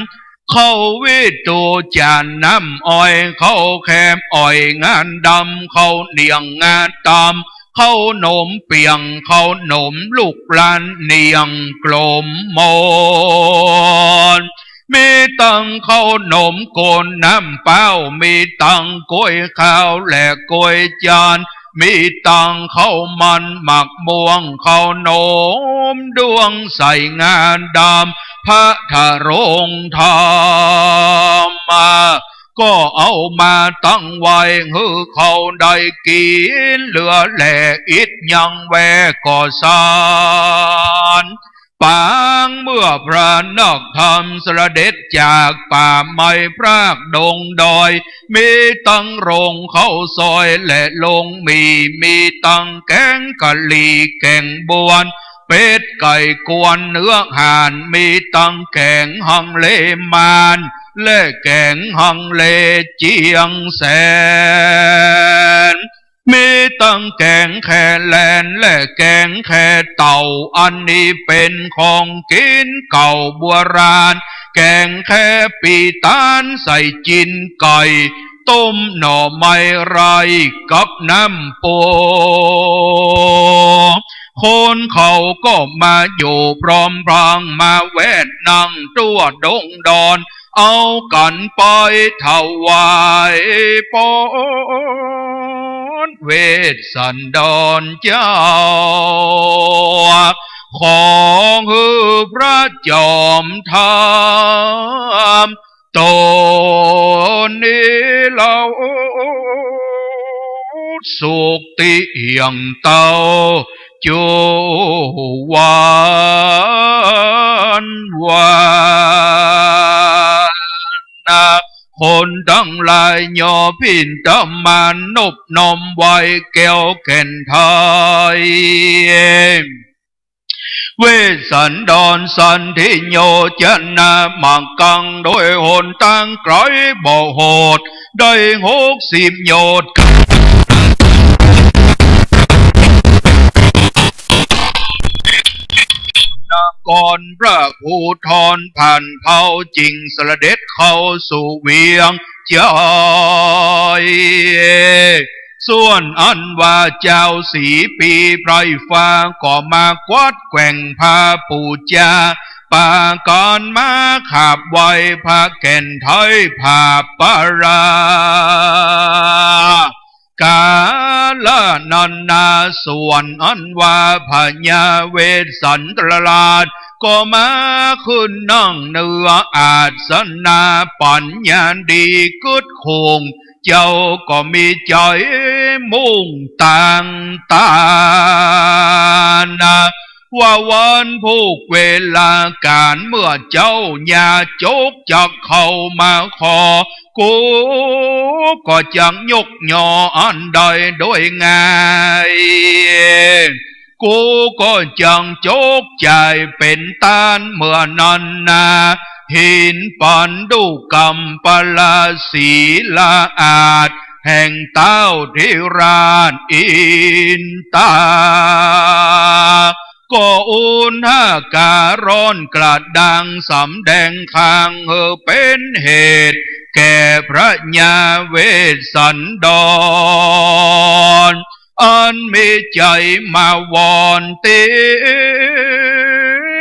ข้าววีดโต จ๋านน้ำอ้อย ข้าวแคบอ้อยงาดำ ข้าวเหนียงงาดำ ข้าวหนมเปียง ข้าวหนมลูกลานเหนียงกลมมน มีตังข้าวหนมก๋นน้ำเป๊า มีตังก๊วยขาวและก๊วยจาน มีตังข้าวมันหมากม่วง ข้าวหนมด้วงใสงาดำ พระทรงธรรม ก็เอามาตั้งไว้ หื้อเขาได้กิ๋น เหลือแหล่อิดยังแวก็สาน ปางเมื่อพระนักธรรมเสด็จจากป่าไม้พรากดงดอย มีตังโรงข้าวซอยและโรงหมี่ มีตังแก๋งกะหรี่แก๋งบวน เป็ดไก่กวนเนื้อห่าน มีตังแก๋งฮังเลมาน และแก๋งฮังเลเจียงแสน มีตังแก๋งแคแลนและแก๋งแคเต่า อันนี้เป๋นของกิ๋นเก่าโบราณ แก๋งแคปีตานใส่จิ๊นไก่ ต้มหน่อไม้ไร้กับน้ำปู คนเขาก็มาอยู่พร้อมพรัง มาแวดนั่งทั่วดงดอน เอากั๋นไปถวายปอนเวสสันดรเจ้า ขอหื้อพระจอมธรรม ตนนี้เล่า สุขติเอี่ยงเต้า จุวันวานนา คนตังหลายย่อผินตะมานนบน้อมไหว้ แก้วแก่นไทย เวสสันดรสันติโยจนะ มากังโดยหนตางไก๋บ่โหด ได้หกสิบโยชน์ นครพระภูธรผ่านเผา จึงเสด็จเข้าสู่เวียง ใจ๋ ส่วนอันว่าเจ้าสีปีไพร่ฟ้า ก็มากวัดแกว่งพาปู๋จา ปากั๋นมาขาบไหว้พระแก่นไทยผาบปารา ก๋าละนั้นนา ส่วนอันว่าพญาเวสสันดรราช ก็มาขึ้นนั่งเหนืออาสนะ ปัญญาดีกึ๊ดโข่ง เจ้าก็มีใจ๋มุ่งตางตานา ว่าวันพูกเวลาก๋านเมื่อเจ้าญาจกจักเข้ามาขอ กูก็จักยกยออันใดโดยง่าย กูก็จักจกใจ๋เป๋นต้านเมื่อนั้นนา หินปันดุกัมปลาสีละอาด แห่งเต้าธิราชอินตา ก็อุณหการ้อนกระด้างสำแดงข้าง หื้อเป๋นเหตุแก่พระญาเวสสันดร อันมีใจ๋มาวอนติ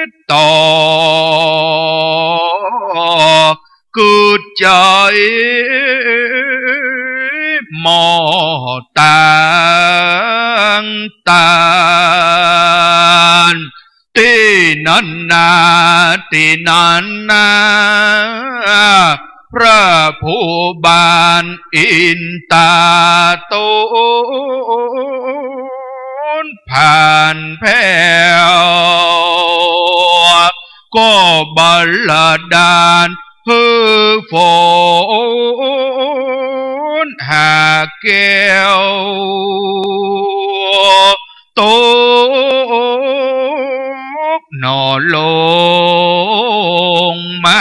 ด ต่อ กึ๊ดใจ๋หม้อต๋างตาน ตี้นั้นนา ตี้นั้นนา พระผู้บานอินต๋า ต๋นผ่านแผ้ว ก็บันดาลหื้อฝนหาแก้ว ตกหน่อลงมา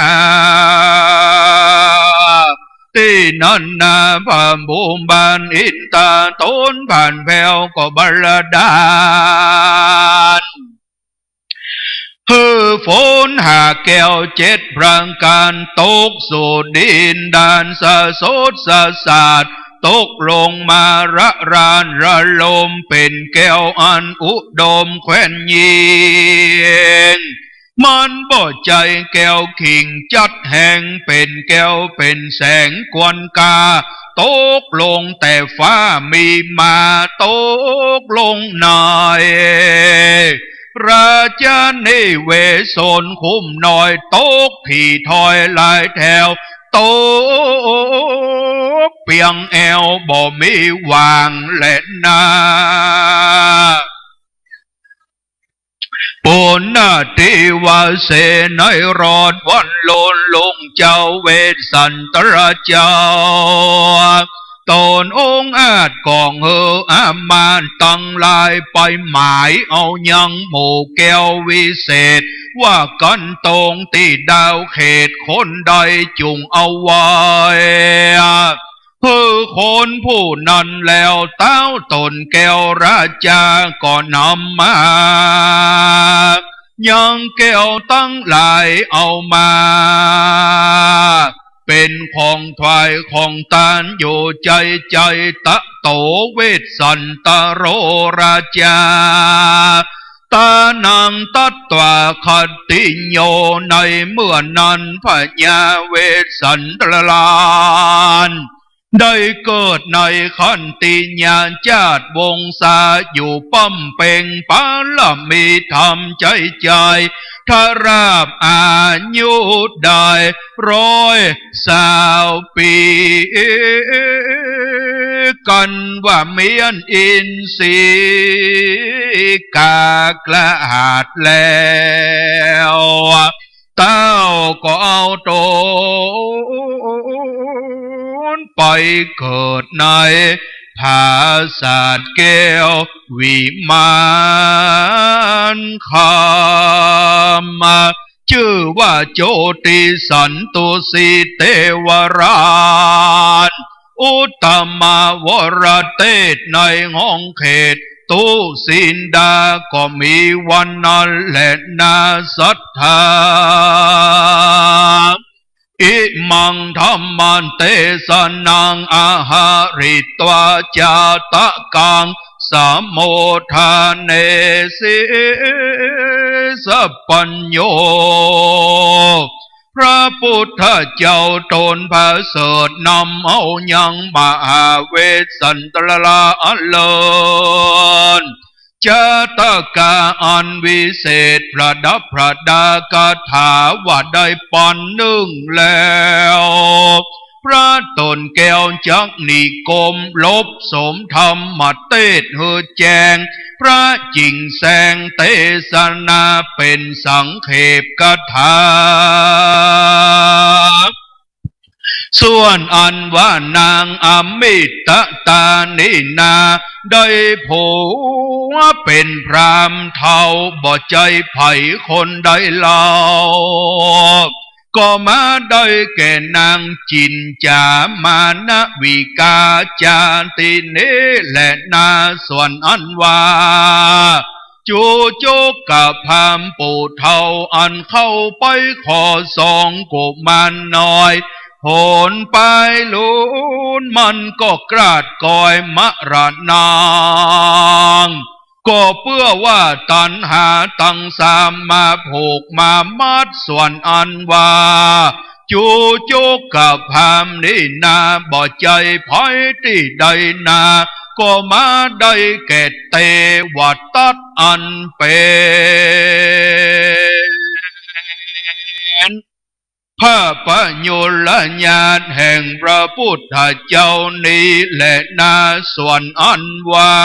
ตี้นั้นนา พระผู้บานอินต๋า ต๋นผ่านแผ้ว ก็บันดาล หื้อฝนหาแก้วเจ็ดประก๋าน ตกสู่ดินดาน สะสดสะสาด ตกลงมาระรานระลม เป๋นแก้วอันอุดมแควนยิ่ง มันบ่ใจ้แก้วขิงจัดแหง เป๋นแก้วเป๋นแสงกวนกา ตกลงแต่ฟ้ามีมา ตกลงใน ราชนิเวศนคุ้มน้อย ตกถี่ถ้อยหลายแถว ตกเปียงแอ่วบ่มีหว่างแลนา ปุณณทิวาเส ในรอดวันโลนลุงเจ้าเวสสันตราเจ้า ต๋นองอาจก็หื้ออามาตย์ตังหลายไปหมายเอายังหมู่แก้ววิเศษ ว่ากั๋นตรงตี้ดาวเขตคนใดจุ่งเอาไว้ หื้อคนผู้นั้นแล้ว ต้าวต๋นแก้วราชาก็นำมา ยังแก้วตังหลายเอามา เป๋นของถวายของตานอยู่ใจ๋ใจ๋ ตะโตเวสสันตโรราชา ตานังตัตวาคันติโย ในเมื่อนั้นพญาเวสสันตราราช ได้เกิดในคันติยาจาติวงศา อยู่บำเพ็งบารมีธรรมใจ๋ใจ๋ ถ้าราบอายุได้ร้อยสาวปี๋ กั๋นว่าเมี้ยนอินทรีย์กากละหาดแล้ว ต้าวก็เอาต๋นไปเกิดในผาสาทแก้ววิมานคำ จื้อว่าโจติสันตุสีเตวราช อุตตมวรเตศในห้องเขต ตุสินดาก็มีวันนั้นแลนา สัตถา อิมังธัมมันเตสนัง อะหะริตวา จาตะกัง สะโมทะเนสิ สัพพัญโญ พระปุทธเจ้าต๋นประเสริฐนำเอายังมหาเวสสันตราราชอันเลิศ จาตกาอันวิเศษ ประดับประดาคาถาว่าได้ปันนึ่งแล้ว พระต๋นแก้วจักนิกรมลบสมธรรมเตศหื้อแจ้ง พระจิ่งแสงเตสนาเป๋นสังเขปคาถา ส่วนอันว่านางอมิตตานีนา ได้ผัวเป๋นพราหมณ์เฒ่า บ่ใจ้ใผคนใดเล่า ก็มาได้แก่นางจินจามานวิกาจาตินีแลนา ส่วนอันว่า จูจุกพราหมณ์ผู้เฒ่าอันเข้าไปขอสองกุมารน้อย หนปายลูนมันก็คลาดกอยมรณา ก็เปื้อว่าตัณหาตังสามมาผูกมามัด ส่วนอันว่า จูจุกกะพรรมนี้นา บ่ใจ้ใผตี้ใดนา ก็มาได้แก่เตวตัตตันอันเป๋น พระปยุรญาติแห่งพระพุทธเจ้านี้แลนา ส่วนอันว่า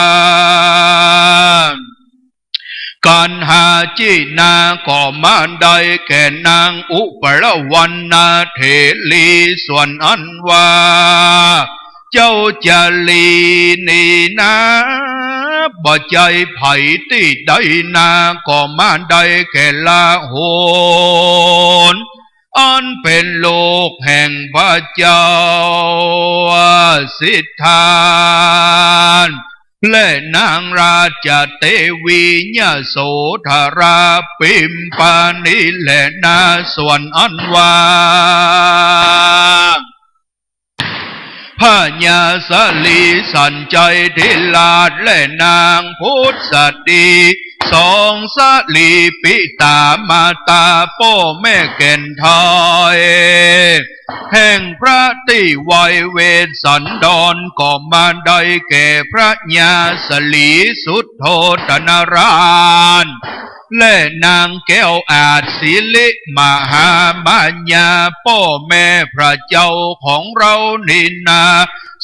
กัณหาจินา ก็มาได้แก่นางอุปรวรรณเถรี ส่วนอันว่า เจ้าจารีนี้นา บ่ใจ้ใผตี้ใดนา ก็มาได้แก่ราหุล อันเป๋นลูกแห่งพระเจ้าสิทธัตถ์ และนางราชเตวียโสธราปิมปานี้แลนา ส่วนอันว่า พญาสลีสัญชัยธิราชและนางพุทธสตรี สองสลี ปิต๋ามาต๋าป้อแม่แก่นไทย แห่งพระตี้ไวเวสสันดร ก็มาได้แก่พระญาสลีสุทโธทนราช และนางแก้วอาจสิริมหามาญา ป้อแม่พระเจ้าของเฮานี้นา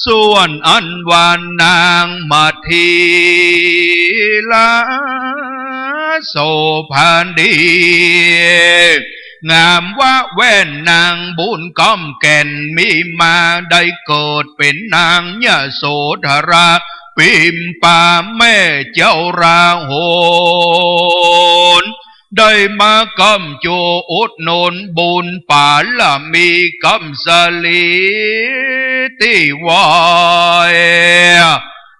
ส่วนอันว่านางมะทีลาโสภาดี งามวะแว่นนางบุญกำแก่นมีมา ได้เกิดเป๋นนางยโสธรา ปิมปาแม่เจ้าราหุล ได้มาก้ำจูอุดหนุนบุญปารมีก้ำสลีตี้ไหว้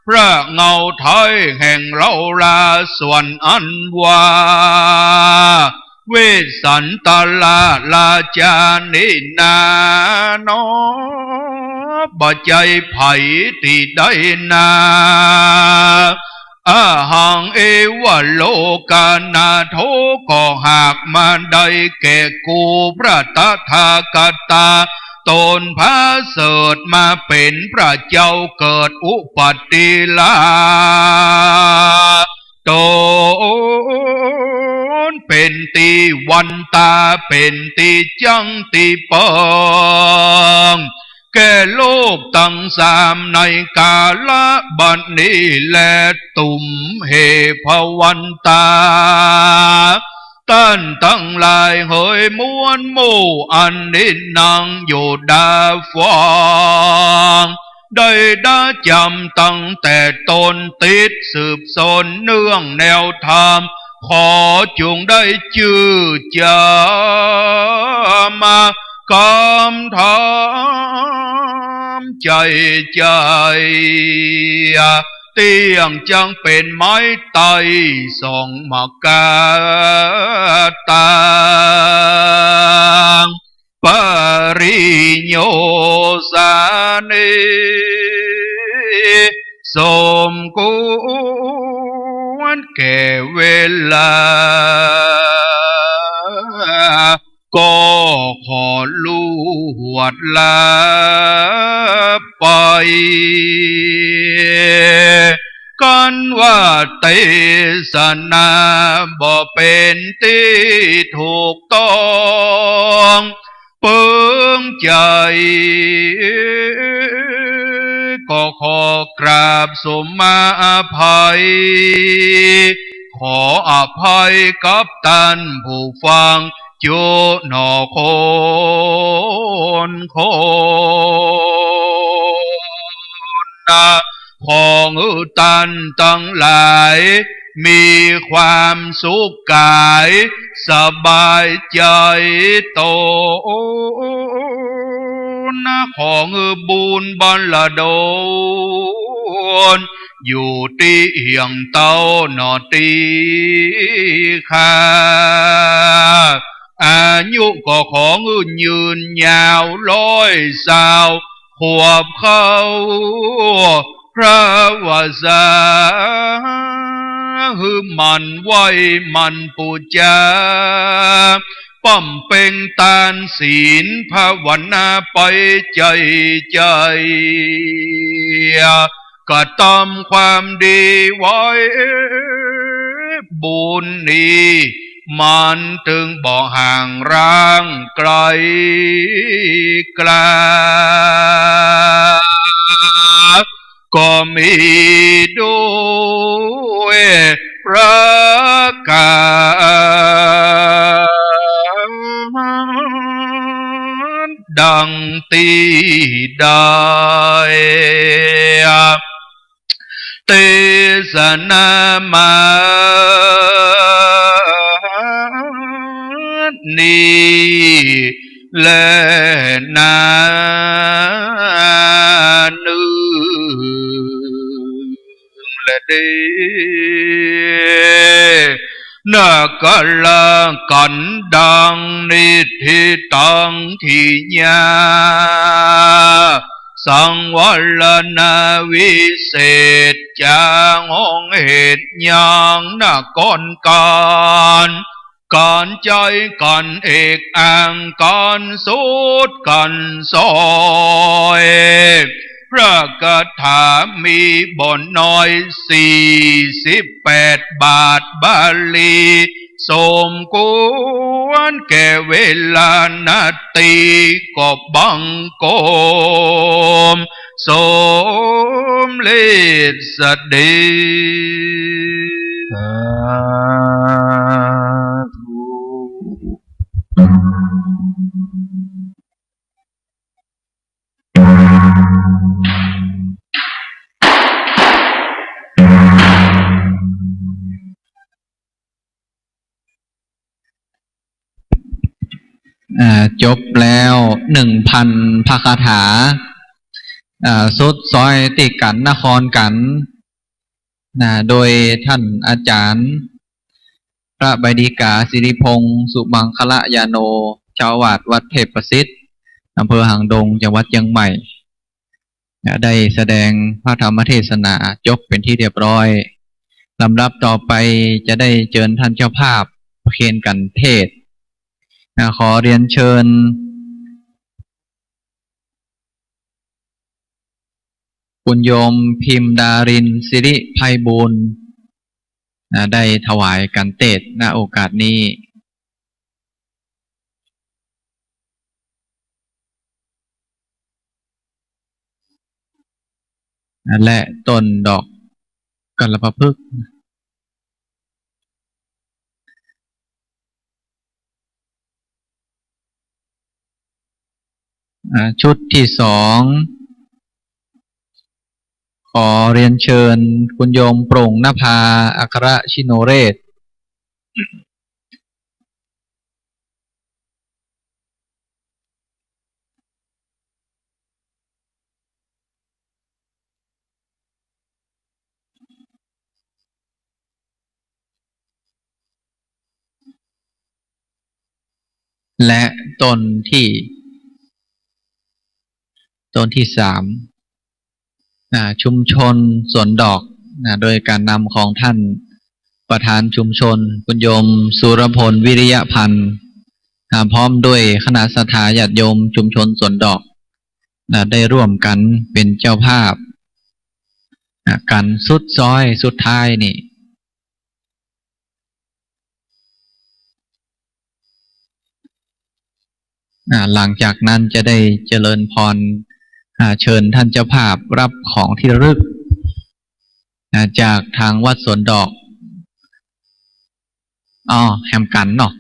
พระเงาไทยแห่งเฮาลา ส่วนอันว่า เวสสันตราชราชานี้นา หนอ บ่ใจ้ใผตี้ใดนา อหัง เอวะ โลกานาโถ ก็หากมาได้แก่กูพระตถาคตา ต๋นผาเสริฐมาเป๋นพระเจ้าเกิดอุปัตติลา ต๋นเป๋นตี้หวั่นต๋า เป๋นตี้จั้งตี้เปิง แก่โลกตังสามในกาละบัดนี้แล ตุมเหภวันตา ต้านตังหลายเหยมวลหมู่ อันนี้นังอยู่ดาฟัง ได้ดาจ๋ำตั้งแต่ต้น ติดสืบสนเนื่องแนวธรรม ขอจุ่งได้จื้อจ๋ำ กำถามใจ๋ใจ๋ เตี้ยงจั้งเป๋นไม้ไต้สองมะกาตัง ปริโยสานิ สมควรแก่เวลา ก็ขอลวดลาไป กันว่าเตสนาบ่เป๋นตี้ถูกต้อง เปิงใจ๋ ก็ขอกราบสุมาอภัย ขออภัยกับต้านผู้ฟังจุหนอคนคนนา ขอหื้อต้านตังหลาย มีความสุขก๋าย สบายใจ๋ต๋น ขอหื้อบุญบัลลดล อยู่ตี้เหี่ยงเต้าหนอตี้ข้า อายุก็ขอหื้อยืนยาว ร้อยซาวขวบเข้า พระวสสัง หื้อหมั่นไหว้หมั่นปู๋จา บำเพ็งตานศีลภาวนาไปใจ้ใจ้ กระตำความดีไว้ บุญนี้มันตึงบ่ห่างร้างไกลกล้า ก็มีด้วยประก๋านดังตี้ได้เตสนามา นี้แลนา นึ่งและดี นักละกั๋นดังนิทิตัง กิริยา สังวรนาวิเศษ จ๋าห้องเหตุยังนักก๋อนกั๋น กั๋นใจ๊กั๋นเอกอัง กั๋นสุดกั๋นซอย พระคาถามีบ่น้อย สี่สิบแปดบาทบาลี สมควรแก่เวลา นาทีก็บังคม สมฤทธิ์สะดี สาธุ อ่า จบแล้วหนึ่งพันพระคาถา อ่า สุดซอยตี้กั๋นนครกั๋น นะ โดยต้านอาจ๋ารย์ พระใบดิกา สิริพงษ์ สุมังคละยาโน เจ้าอาวาสวัดเทพประสิทธิ์ อำเภอหางดง จังหวัดเจียงใหม่ นะ ได้แสดงพระธรรมเทศนาจบเป๋นตี้เรียบร้อย ลำดับต่อไปจะได้เจิญต้านเจ้าภาพประเคนกั๋นเทศน์ นะ ขอเรียนเชิญ คุณโยมพิมดาริน สิริไพบูลย์ นะ ได้ถวายกั๋นเทศน์ ณ โอกาสนี้ นะ และต้นดอกกัลปะพฤกษ์ อ่า ชุดตี้สอง ขอเรียนเชิญคุณโยมโปร่งนภา อัครชิโนเรศ และต้นที่ ต้นที่สาม อ่า ชุมชนสวนดอก นะ โดยการนำของท่านประธานชุมชน คุณโยมสุรพล วิริยพันธ์ อ่า พร้อมด้วยคณะศรัทธาญาติโยมชุมชนสวนดอก นะ ได้ร่วมกั๋นเป๋นเจ้าภาพ นะ กั๋นสุดซอยสุดท้ายนี่ อ่า หลังจากนั้นจะได้เจริญพร อ่า เชิญท่านเจ้าภาพรับของที่ระลึก อ่า จากทางวัดสวนดอก อ้อ แหมกั๋นเนาะ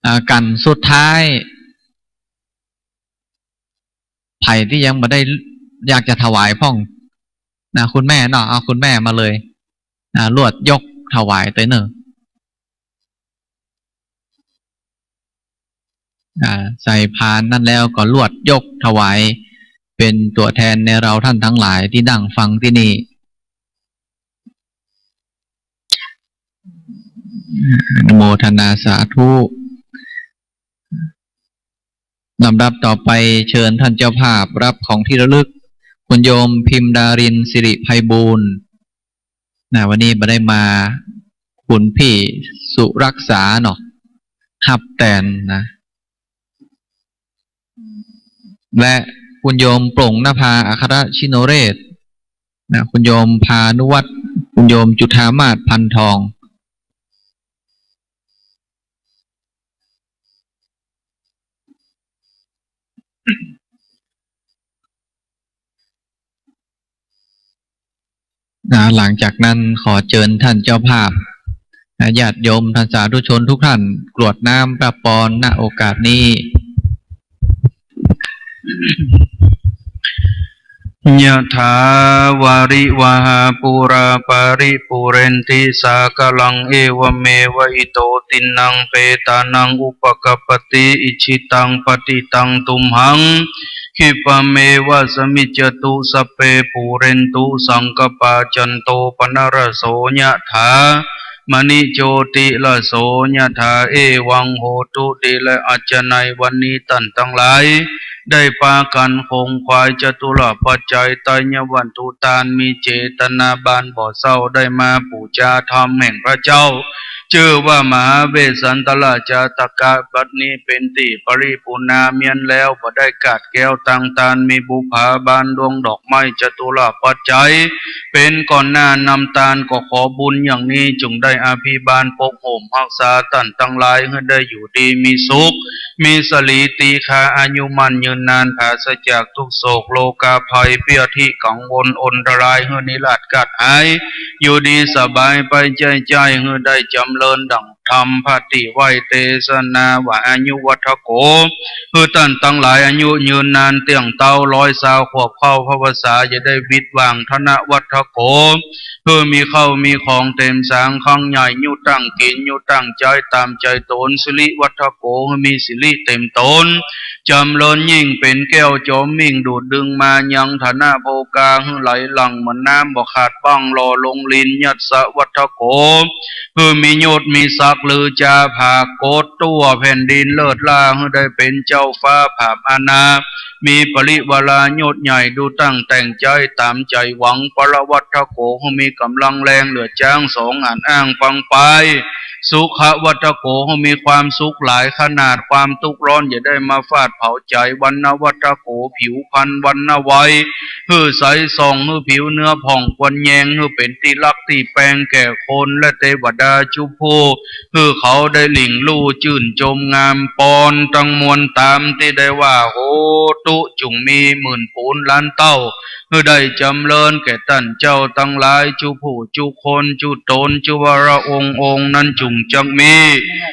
อ่า กั๋นสุดท้าย ใผตี้ยังบ่ได้อยากจะถวายพ่อง นะ คุณแม่เนาะ เอาคุณแม่มาเลย นะ ลวดยกถวายตวยเน่อ อ่า ใส่พานนั้นแล้วก็ลวดยกถวาย เป๋นตั๋วแทนในเราท่านตังหลายตี้นั่งฟังตี้นี่ อนุโมทนาสาธุ ลำดับต่อไปเชิญท่านเจ้าภาพรับของที่ระลึก คุณโยมพิมดาริน สิริไพบูลย์ นะ วันนี้บ่ได้มา คุณพี่สุรักษาเนาะ ฮับแตนนะ และคุณโยมโปร่งนภา อัครชิโนเรศนะ คุณโยมพานุวัฒน์ คุณโยมจุฑามาศ พันทอง นะ หลังจากนั้นขอเจิญท่านเจ้าภาพ นะ ญาติโยมท่านสาธุชนทุกท่าน กรวดน้ำพระปอนณโอกาสนี้ ยะถา วาริวะหา ปูรา ปาริปูเรนติ สาคะลัง เอวะเมวะ อิโต ตินนัง เปตานัง อุปะกัปปะติ อิจฉิตัง ปะติตัง ตุมหัง คิปะเมวะ สะมิจจตุ สัพเพ ปูเรนตุ สังกะปา จันโต ปะนะระโส ยะถา มะณิ โจติระโส ยะถา เอวัง โหตุ ดีแล้ว อาจจะในวันนี้ต้านตังหลาย ได้ปากั๋นขงขวายจตุรปัจจัย ไตรยวัตถุตาน มีเจตนาบานบ่เศร้า ได้มาปู๋จาธรรมแห่งพระเจ้า จื้อว่ามหาเวสสันตรจาตกะ บัดนี้เป๋นตี้ปริปูรณาเมียนแล้ว บ่ได้กาดแก้วตังตาน มีบุปผาบานดวงดอกไม้จตุรปัจจัย เป๋นก้อนหน้านำตาน ก็ขอบุญอย่างนี้ จุ่งได้อภิบาลปกโหมฮักษาต้านตังหลาย หื้อได้อยู่ดีมีสุข มีสะหลีตีฆา อายุมั่นยืนนาน ผาศจากทุกข์โศกโรคาภัย เปี้ยธิกังวลอันตราย หื้อนิราศกาดหาย อยู่ดีสบายไปใจ้ใจ้ หื้อได้จ๋ำเริญดั่งธรรมพระตี้ไหว้เตสนาว่า อายุวัฑโข หื้อต้านตังหลายอายุยืนนาน เตี้ยงเต๊าร้อยซาวขวบ เข้าพรรษาอย่าได้หวิดหว่าง ธนวัฑโข หื้อมีข้าวมีของเตรียมสางคลังใหญ่ อยู่ตั้งกิ๋นอยู่ตั้งใจ๊ต๋ามใจ๋ต๋น สิริวัฑโข หื้อมีสิริเตรียมต๋น จ๋ำเริญยิ่งเป๋นแก้วจ๋อมมิ่ง ดูดดึงมายังธนโภคา หื้อไหลหลั่งเหมือนน้ำบ่ขาดบั้ง หล่อลงลิน ยัสสะวัฑโข หื้อมียศมีศักดิ์ลือจาผากฏทั่วแผ่นดิน เลิศล้า หื้อได้เป๋นเจ้าฟ้าผาบอาณา มีปริวารายศใหญ่ ดูตั้งแต่งใจ๊ต๋ามใจ๋หวัง ปรวัฑโข หื้อมีก๋ำลังแรงเหลือจ๊างสอง อาจอ้างปังปาย สุขวัฑโข หื้อมีความสุขหลายขนาด ความตุ๊กข์ร้อนอย่าได้มาฟาดเผาใจ๋ วรรณวัฑโข ผิวพรรณวรรณไวย หื้อใสส่อง หื้อผิวเนื้อผ่องควรแยง หื้อเป๋นตี้ฮักตี้แปงแก่คนและเตวดาจุผู้ หื้อเขาได้หลิ่งลู่จื้นจมงาม ปอนตังมวลต๋ามตี้ได้ว่า โหตุ จุ่งมีหมื่นปูนล้านเต้า หื้อได้จ๋ำเริญแก่ต้านเจ้าตังหลาย จุผู้จุคน จุต๋น จุวรองค์องค์นั้นจุ่งจักมี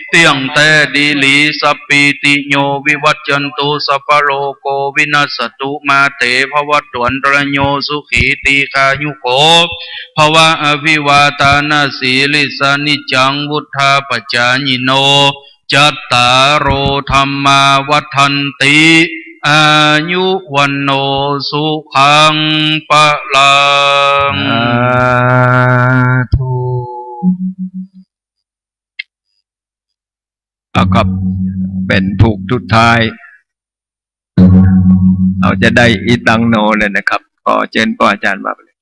เตี้ยงแต๊ดีหลี สัพพีติโย วิวัจจันตุ สัพพะโรโค วินัสสตุ มาเต ภวัตวันตรายโย สุขี ตีฆายุโข ภวะ อภิวาทานาสีลิสสา นิจจัง วุฑฒาปจายิโน จัตตาโร ธัมมา วัฑฒันติ อายุ วัณโณ สุขัง พลัง สาธุ เอาครับ เป๋นผูกสุดท้าย เอาจะได้อิตังโนเลยนะครับ ขอเจิญป้ออาจ๋ารย์มาเลย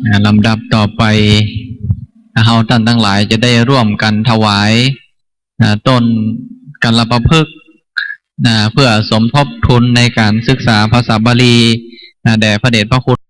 อ่า ลำดับต่อไป เฮาต้านตังหลายจะได้ร่วมกั๋นถวาย อ่า ต้นกัลปะพฤกษ์ อ่า เพื่อสมทบทุนในก๋านศึกษาภาษาบาลี อ่า แด่พระเดชพระคุณ